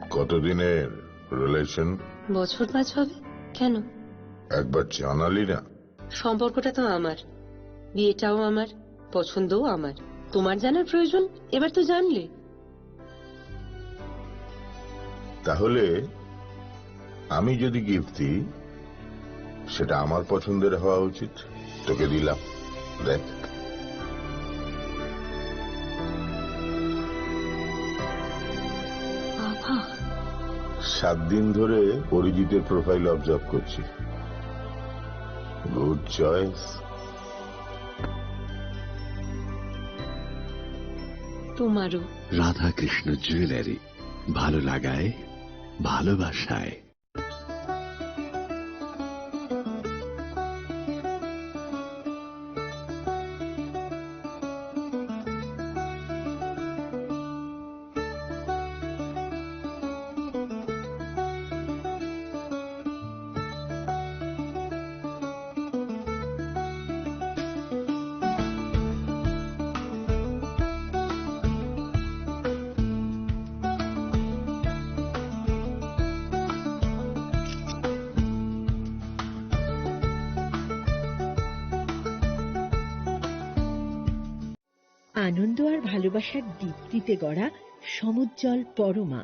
কতদিনের রিলেশন? বছর পাঁচ হবে। কেন? একবার জানালি না। সম্পর্কটা তো আমার, বিয়েটাও আমার, পছন্দও আমার। তোমার জানার প্রয়োজন? এবার তো জানলে। তাহলে আমি যদি গিফট দিই, সেটা আমার পছন্দের হওয়া উচিত। তোকে দিলাম, দেখ। বাবা। সাত দিন ধরে অরিজিতের প্রোফাইল অবজার্ভ করছি। Good choice. তোমারও। রাধাকৃষ্ণ জুয়েলারি, ভালো লাগায় ভালোবাসায়। আনন্দ আর ভালোবাসার দীপ্তিতে গড়া সমুজ্জ্বল পরমা,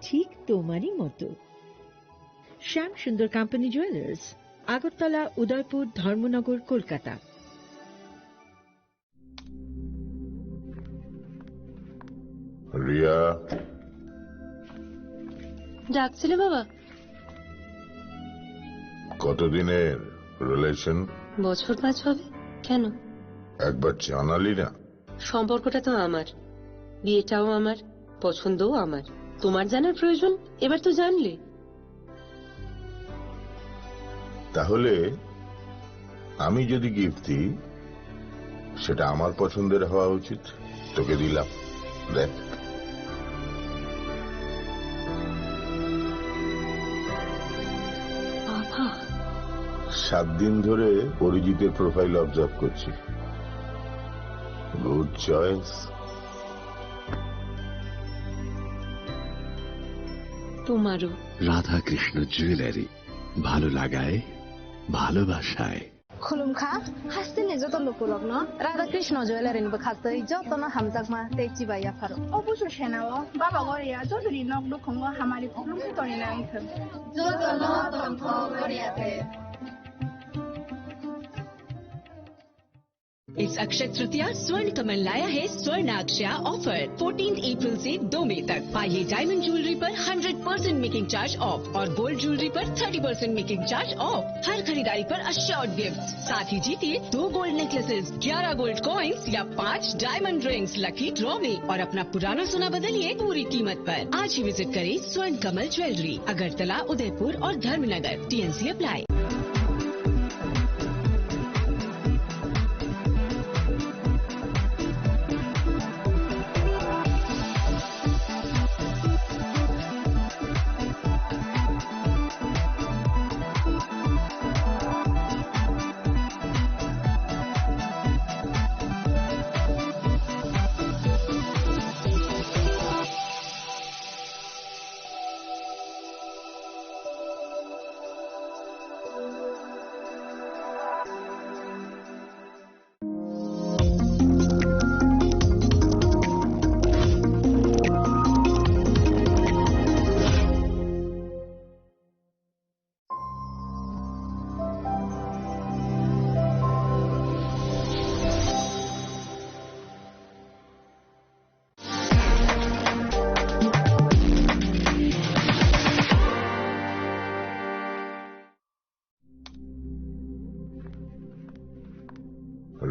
ঠিক তোমারই মতো। শ্যাম সুন্দর কোম্পানি জুয়েলার্স, আগরতলা, উদয়পুর, ধর্মনগর, কলকাতা। রিয়া। ডাকছিলে বাবা? কতদিনের রিলেশন? বছর পাঁচ হবে। কেন? একবার জানালি না। সম্পর্কটা তো আমার, বিয়েটাও আমার, পছন্দও আমার। তোমার জানার প্রয়োজন? এবার তো জানলে। তাহলে আমি যদি গিফট দিই, সেটা আমার পছন্দের হওয়া উচিত। তোকে দিলাম, দেখ। বাবা। সাত দিন ধরে অরিজিতের প্রোফাইল অবজার্ভ করছি। Good choice. তোমারও। রাধাকৃষ্ণ জুয়েলারি, ভালো লাগায় ভালোবাসায়। Khulumkha, hasteni joto lukurokno Radha Krishna Jewellery ni bwkhaktwi jotono hamjakma tei chibai yapharo. O busu senao Baba Goria jotoni nok nukhungo hamari khulumwi tongwi nangkhe. Jotono tongthok Goria te. इस अक्षय तृतीया स्वर्ण कमल लाया है स्वर्ण अक्षया offer. Fourteen April से दो मई तक पाइए डायमंड ज्वेलरी पर hundred percent making charge off और गोल्ड ज्वेलरी पर thirty percent making charge off. हर खरीदारी पर अश्योर्ड गिफ्ट, साथ ही जीतिए दो गोल्ड नेकलेसेस, ग्यारह गोल्ड कॉइन्स या पाँच डायमंड रिंग्स लकी ड्रॉ में और अपना पुराना सोना बदलिए पूरी कीमत पर। आज ही विजिट करें स्वर्ण कमल ज्वेलरी, अगरतला, उदयपुर और धर्मनगर। TNC apply.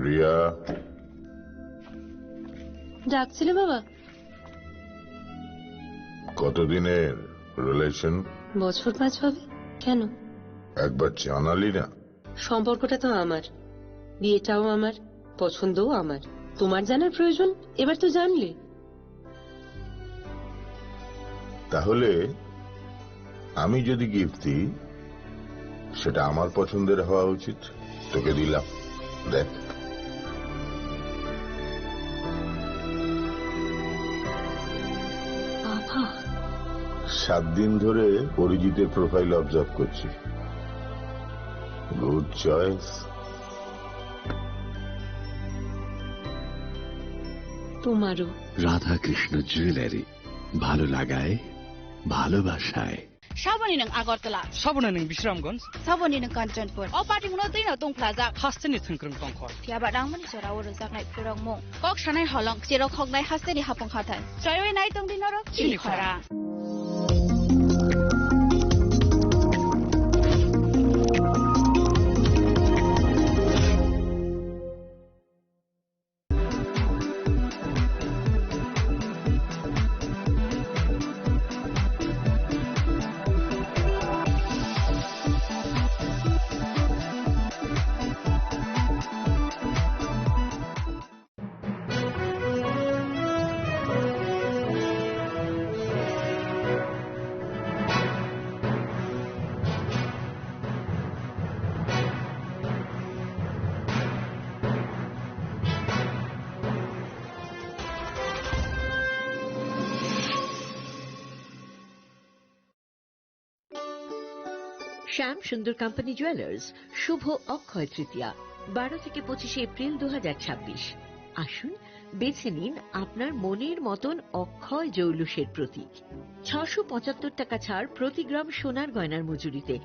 রিয়া। ডাকছিলে বাবা? কতদিনের রিলেশন? বছর পাঁচ হবে। কেন? একবার জানালি না। সম্পর্কটা তো আমার, বিয়েটাও আমার, পছন্দও আমার। তোমার জানার প্রয়োজন? এবার তো জানলে। তাহলে আমি যদি গিফট দিই, সেটা আমার পছন্দের হওয়া উচিত। তোকে দিলাম, দেখ। বাবা। সাত দিন ধরে অরিজিতের প্রোফাইল অবজার্ভ করছি। Good choice. তোমারও। রাধাকৃষ্ণ জুয়েলারি, ভালো লাগায়, ভালোবাসায়। Saboni nwng Agartala. Saboni nwng Bisramganj. Saboni nwng Kanchanpur. O party muno twi no tong phlajak. Hasteni thwngkwrwng tongkhor. Phiya ba rangmani jora o rwjaknai phurokmung. Kok sanai holong, cherok hoknai hasteni hapung hathai. Chaiwi nai tong di norok chini khorang. শ্যাম সুন্দর company jewellers, শুভ অক্ষয় তৃতীয়া, বারো থেকে পঁচিশে এপ্রিল দু হাজার ছাব্বিশ। আসুন, বেছে নিন আপনার মনের মতন অক্ষয় জৌলুসের প্রতীক। ছশো পঁচাত্তর টাকা ছাড় প্রতি গ্রাম সোনার গয়নার মজুরিতে,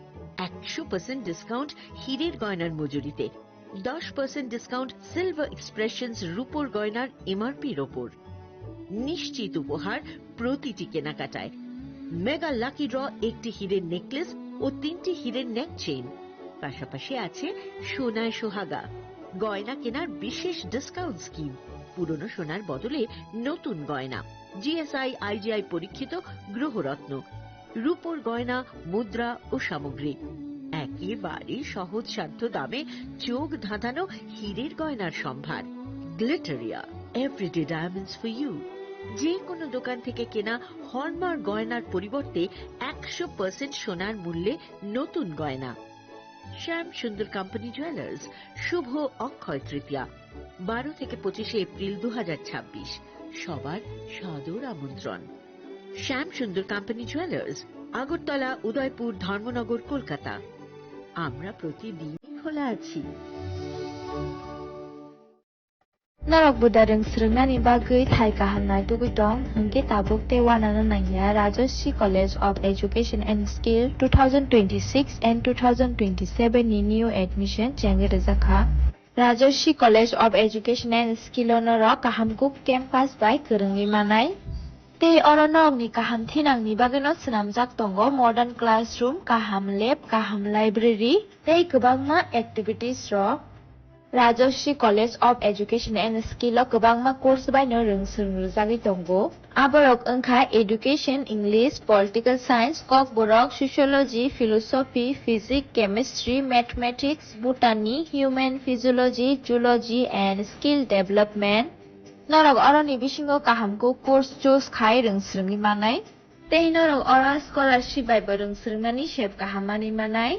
একশো পার্সেন্ট ডিসকাউন্ট হীরের গয়নার মজুরিতে, দশ পার্সেন্ট ডিসকাউন্ট সিলভার এক্সপ্রেশনস রূপোর গয়নার এমআরপির ওপর। নিশ্চিত উপহার প্রতিটি কেনাকাটায়। মেগা লাকি ড্র, একটি হীরের নেকলেস ও তিনটি হীরের নেক চেইন। পাশাপাশি আছে সোনায় সোহাগা, গয়না কেনার বিশেষ ডিসকাউন্ট স্কিম, পুরনো সোনার বদলে নতুন গয়না, জিএসআই আইজিআই পরীক্ষিত গ্রহরত্ন, রূপোর গয়না, মুদ্রা ও সামগ্রী। একেবারে সহজসাধ্য দামে চোখ ধাঁধানো হীরের গয়নার সম্ভার। Glitteria, everyday diamonds for you. যে কোনো দোকান থেকে কেনা হলমার্ক গয়নার পরিবর্তে একশো পার্সেন্ট সোনার মূল্যে নতুন গয়না। শ্যাম সুন্দর কোম্পানি জুয়েলার্স, শুভ অক্ষয় তৃতীয়া, বারো থেকে পঁচিশে এপ্রিল দু হাজার ছাব্বিশ। সবার সাদর আমন্ত্রণ। শ্যাম সুন্দর কোম্পানি জুয়েলার্স, আগরতলা, উদয়পুর, ধর্মনগর, কলকাতা। আমরা প্রতিদিনই খোলা আছি। Norok buda rwng swrwngnani bagwi thai kaham naitugwi tong, hwnkhe tabuk tei uanano nangya Rajashree College of Education and Skill two thousand twenty-six and two thousand twenty-seven ni new admission chengwi rwjakha. Rajashree College of Education and Skill o norok kaham kuk campus bai kwrwngwi manai. Tei oro norokni kaham thinangni bagwino swnamjak tongo modern classroom, kaham lab, kaham library tei kwbangma activities rok. Rajashree College of Education and Skill o kwbangma course bai no rwng swrwng rwjagwi tongo. Aborok wngkha Education, English, Political Science, Kokborok, Sociology, Philosophy, Physics, Chemistry, Mathematics, Botany, Human Physiology, Zoology and Skill Development. Norok oroni bisingo kaham kuk course choose khai rwng swrwngwi manai. Tei norok oro scholarship bai bo rwng swrwngnani sep kaham manwi manai.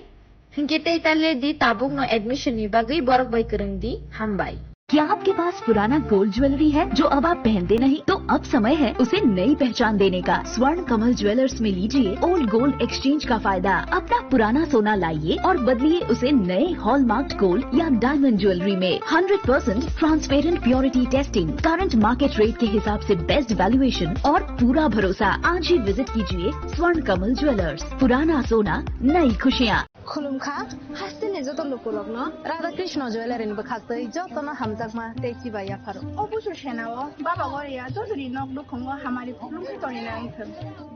Hinkhe tei ta le di, tabukno admission ni bagwi borok bai kwrwng di. Hambai. क्या आपके पास पुराना gold jewellery है जो अब आप पहनते नहीं? तो अब समय है उसे नई पहचान देने का। स्वर्ण कमल ज्वेलर्स में लीजिए ओल्ड गोल्ड एक्सचेंज का फायदा। अपना पुराना सोना लाइए और बदलिए उसे नए हॉलमार्क्ड गोल्ड या डायमंड ज्वेलरी में। Hundred percent transparent purity testing, current market rate के हिसाब से बेस्ट वैल्यूएशन और पूरा भरोसा। आज ही विजिट कीजिए स्वर्ण कमल ज्वेलर्स। पुराना सोना, नई खुशियाँ। Khulumkha, hasteni joto lukurokno Radha Krishna Jewellery ni bwkhaktwi jotono hamjakma tei chibai yapharo. O busu senao Baba Goria jotoni nok nukhungo hamari khulumwi tongina wngthung.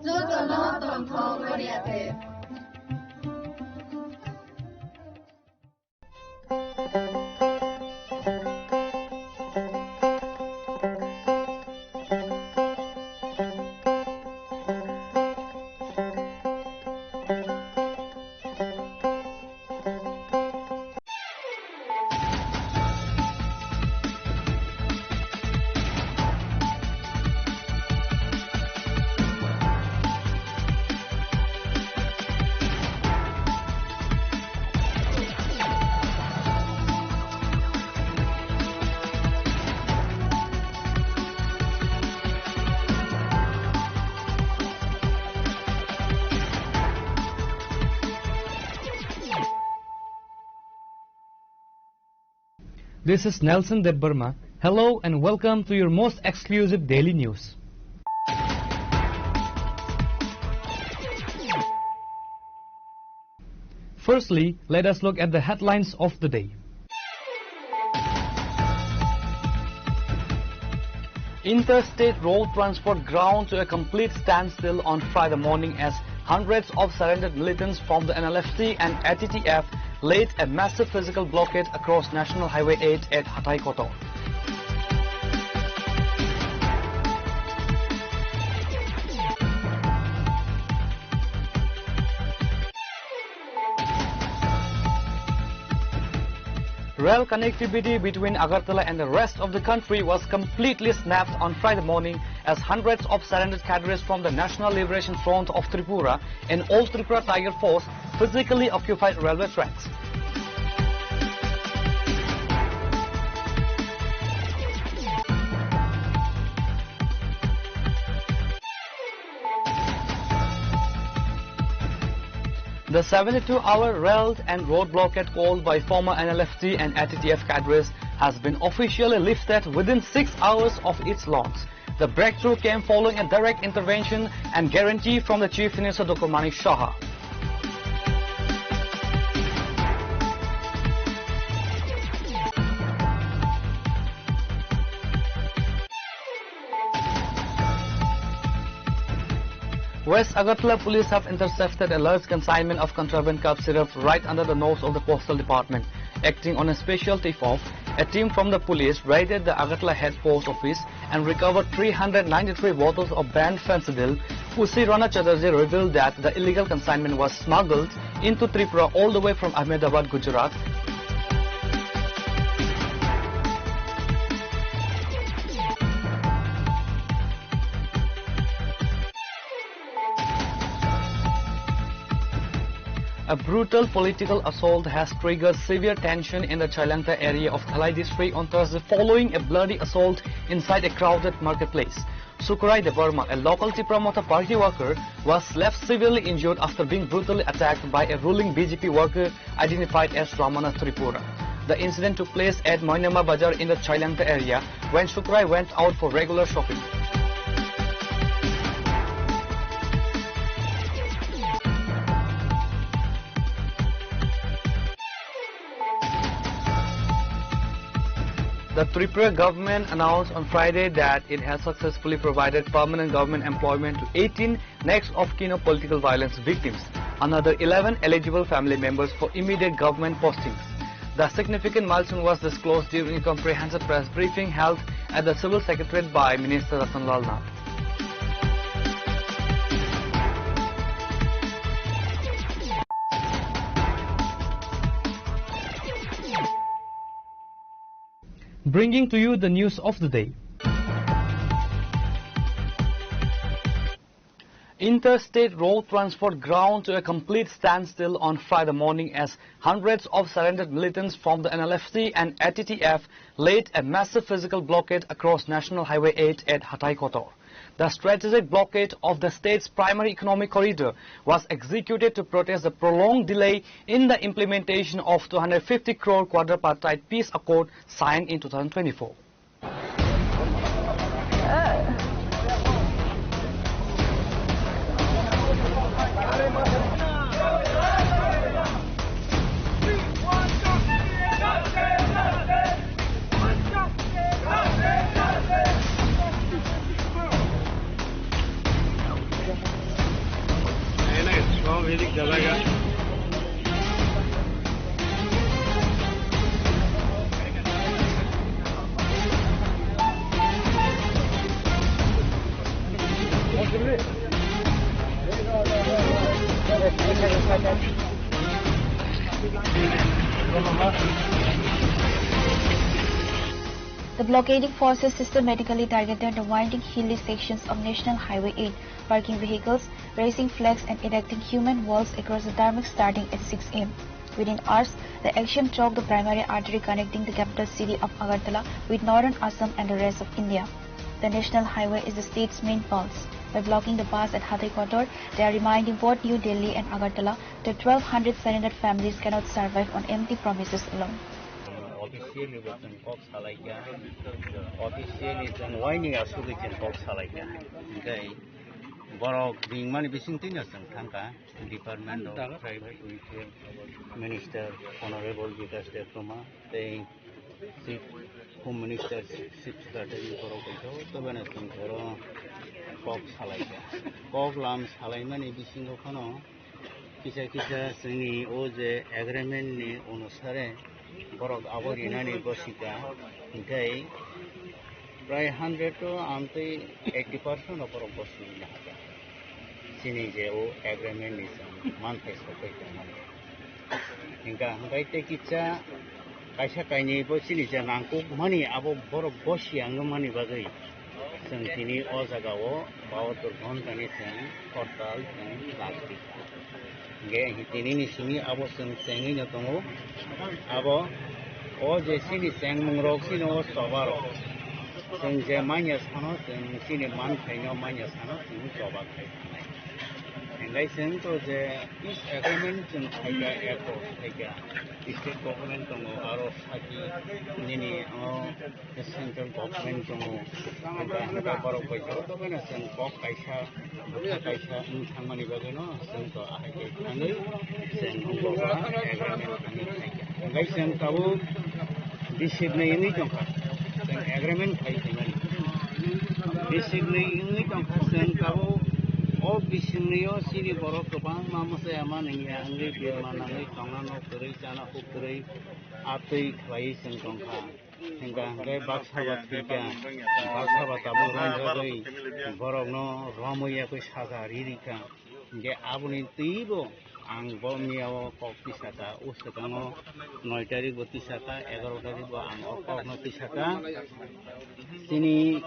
Jotono tongthok Goria te. This is Nelson Debbarma. Hello and welcome to your most exclusive daily news. Firstly, let us look at the headlines of the day. Interstate road transport ground to a complete standstill on Friday morning as hundreds of surrendered militants from the N L F T and A T T F laid a massive physical blockade across National Highway eight at Hathai Kotor. Rail connectivity between Agartala and the rest of the country was completely snapped on Friday morning as hundreds of surrendered cadres from the National Liberation Front of Tripura and All Tripura Tiger Force physically occupied railway tracks. The seventy-two hour rail and road blockade called by former N L F T and A T T F cadres has been officially lifted within six hours of its launch. The breakthrough came following a direct intervention and guarantee from the Chief Minister Doctor Manik Saha. West Agartala police have intercepted a large consignment of contraband cough syrup right under the nose of the postal department. Acting on a special tip-off, a team from the police raided the Agartala head post office and recovered three hundred ninety-three bottles of banned Phensedyl. O C Rana Chatterjee revealed that the illegal consignment was smuggled into Tripura all the way from Ahmedabad, Gujarat. A brutal political assault has triggered severe tension in the Chailangta area of Dhalai district on Thursday following a bloody assault inside a crowded marketplace. Sukrai Debbarma, a local Tipra Motha party worker, was left severely injured after being brutally attacked by a ruling B J P worker identified as Ramana Tripura. The incident took place at Moinama Bazar in the Chailangta area when Sukrai went out for regular shopping. The Tripura government announced on Friday that it has successfully provided permanent government employment to eighteen next of kin of political violence victims, another eleven eligible family members for immediate government postings. The significant milestone was disclosed during a comprehensive press briefing held at the Civil Secretariat by Minister Ratan Lal Nath. Bringing to you the news of the day. Interstate road transport ground to a complete standstill on Friday morning as hundreds of surrendered militants from the N L F T and A T T F laid a massive physical blockade across National Highway eight at Hathai Kotor. The strategic blockade of the state's primary economic corridor was executed to protest the prolonged delay in the implementation of two hundred fifty crore quadripartite peace accord signed in two thousand twenty-four. The blockading forces systematically targeted the winding hilly sections of National Highway eight, parking vehicles, raising flags and erecting human walls across the tarmac starting at six A M. Within hours, the action choked the primary artery connecting the capital city of Agartala with northern Assam and the rest of India. The national highway is the state's main pulse. By blocking the pass at Hathai Kotor, they are reminding both New Delhi and Agartala that twelve hundred surrendered families cannot survive on empty promises alone. All Officially bo chwng kok salaikha, officially chwng waini asugwi chwng kok salaikha. Hingkhe borok ringmani bisingtwino chwng thangkha Department of Tribal Welfare Minister Honorable Bikash Debbarma tei Chief Home Minister, Chief Secretary borok bai joto bana chwng oro kok salaikha. Kok lam salaimani bisingo phano kisa kisa chwngni o je agreement ni onusare borok abo rinani gosika, hingkhai prai hundred to amtwi eighty percent o borok gosina haka. Chini je o agreement ni chwng manthai sokoi tongmani. Hingkha hingkhai tei kisa kaisa kainwi bo chini je nangkukmani abo borok bosi ang mani bagwi chwng tini o jaga o bahatur ghontani chwng hortal chwng lagdi. Hingkhe tini ni simi abo chwng chengwi no tongo. Abo o je chini chengmung rok chini o choba rok chwng je manya sano chwng chini manthai no manya sano chwng choba khai thangnai. Hingkhe chwng to je peace agreement chwng khaikha, accord khaikha, state government tongo, aro saki nini o central government tongo, hingkhe hingkhe borok bai joto bai no chwng kok kaisa, bwkha kaisa wng thangmani bagwi no chwng to ahai khe thangwi chwng wng bo ba agreement thangwi khaikha. Hingkhe chwng tabuk bisik nai wngwi tongkha, chwng agreement khai phaimani. Bisik nai wngwi tongkha, chwng tabuk o bisik nai o chini borok kwbangma mwchaya ma nangya wngwi birma nangwi tongna no kwrwi chana huk kwrwi atwi khlaiwi chwng tongkha. Hingkha hingkhe baksa ba thwikha, baksa ba tabuk romjagwi borokno romwi yakwi saja ririkha. Hingkhe aboni twibo ang bo miyao kok tisaka, o swkango noi tarik bo tisaka, egaroh tarik bo ang o kokno tisaka. Chini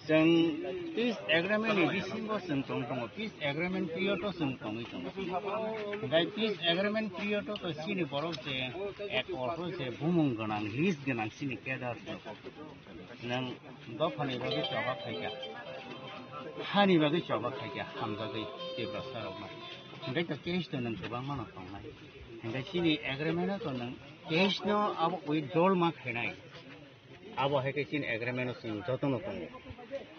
chwng peace agreement ni bisingo chwng tong tongo, peace agreement period o chwng tongwi tongo. Hingkhe peace agreement period o to chini borok je accord o je bumung gwnang, list gwnang chini cadre rok. Nwng dophani bagwi choba khaikha, hani bagwi choba khaikha, hamjagwi Tiprasa rokno. Hingkhe to case to nwng kwbangma no tongnai. Hingkhe chini agreement o to nwng case no abo withdrawal ma khainai. Abo hai khe chini agreement o chwng jotono tongo.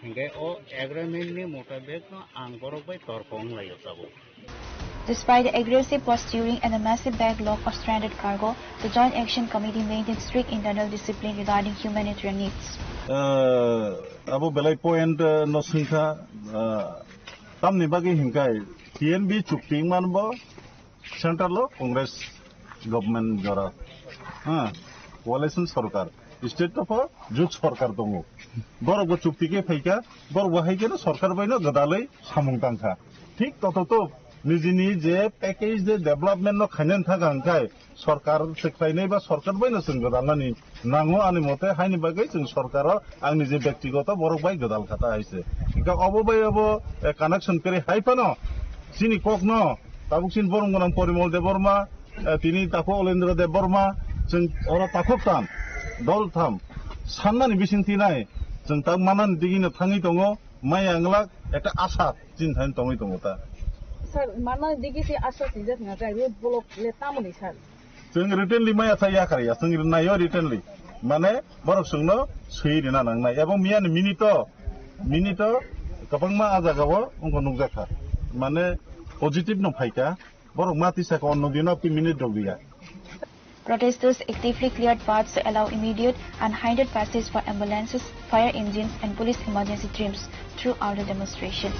Hingkhe o agreement ni motabek no ang borok bai torko wng lai o tabuk. Despite the aggressive posturing and the massive backlog of stranded cargo, the Joint Action Committee maintained strict internal discipline regarding humanitarian needs. Eh, abo belai point, eh, no swngkha, eh, tamni bagwi hingkhe T N B chukti wngmani bo central o Congress government jora, ha, coalition sorkar, state o pho jut sorkar tongo. Borok bo chukti khe phaikha, borok bo hai kheno sorkar bai no gwdalwi samung tangkha. Thik tothotok nijini je package de development no khainani thangkha hingkhai sorkar se khlainai ba sorkar bai no chwng gwdalnani nango ani mote, haini bagwi chwng sorkaro angni je bektigoto borok bai gwdal kha ta hai se. Hingkha obo bai obo, eh, connection kwrwi hai phano chini kokno tabuk chini borom gwnang Porimol Debbarma, eh, tini takhuk Olendra Debbarma, chwng oro takhuk tam, dol tam sanmani bising tinai chwng tak manani digino thangwi tongo. Maya wng glak ekta asha chini thani tongwi tongo ta. Sir, manmani digi se asha swijak na jai road block le tamoni sir? Chwng written li maya sa yakar ya, chwng nayo written li. Mane borok chwngno swi rina nangnai. Ebo miyani minute o, minute o kwbangma a jaga o wngkha nukjakha. Mane positive no phaikha. Borok ma tisa kha onno dino ki minute rok diya. Protesters actively cleared paths to allow immediate and hindered passage for ambulances, fire engines, and police emergency teams throughout the demonstration.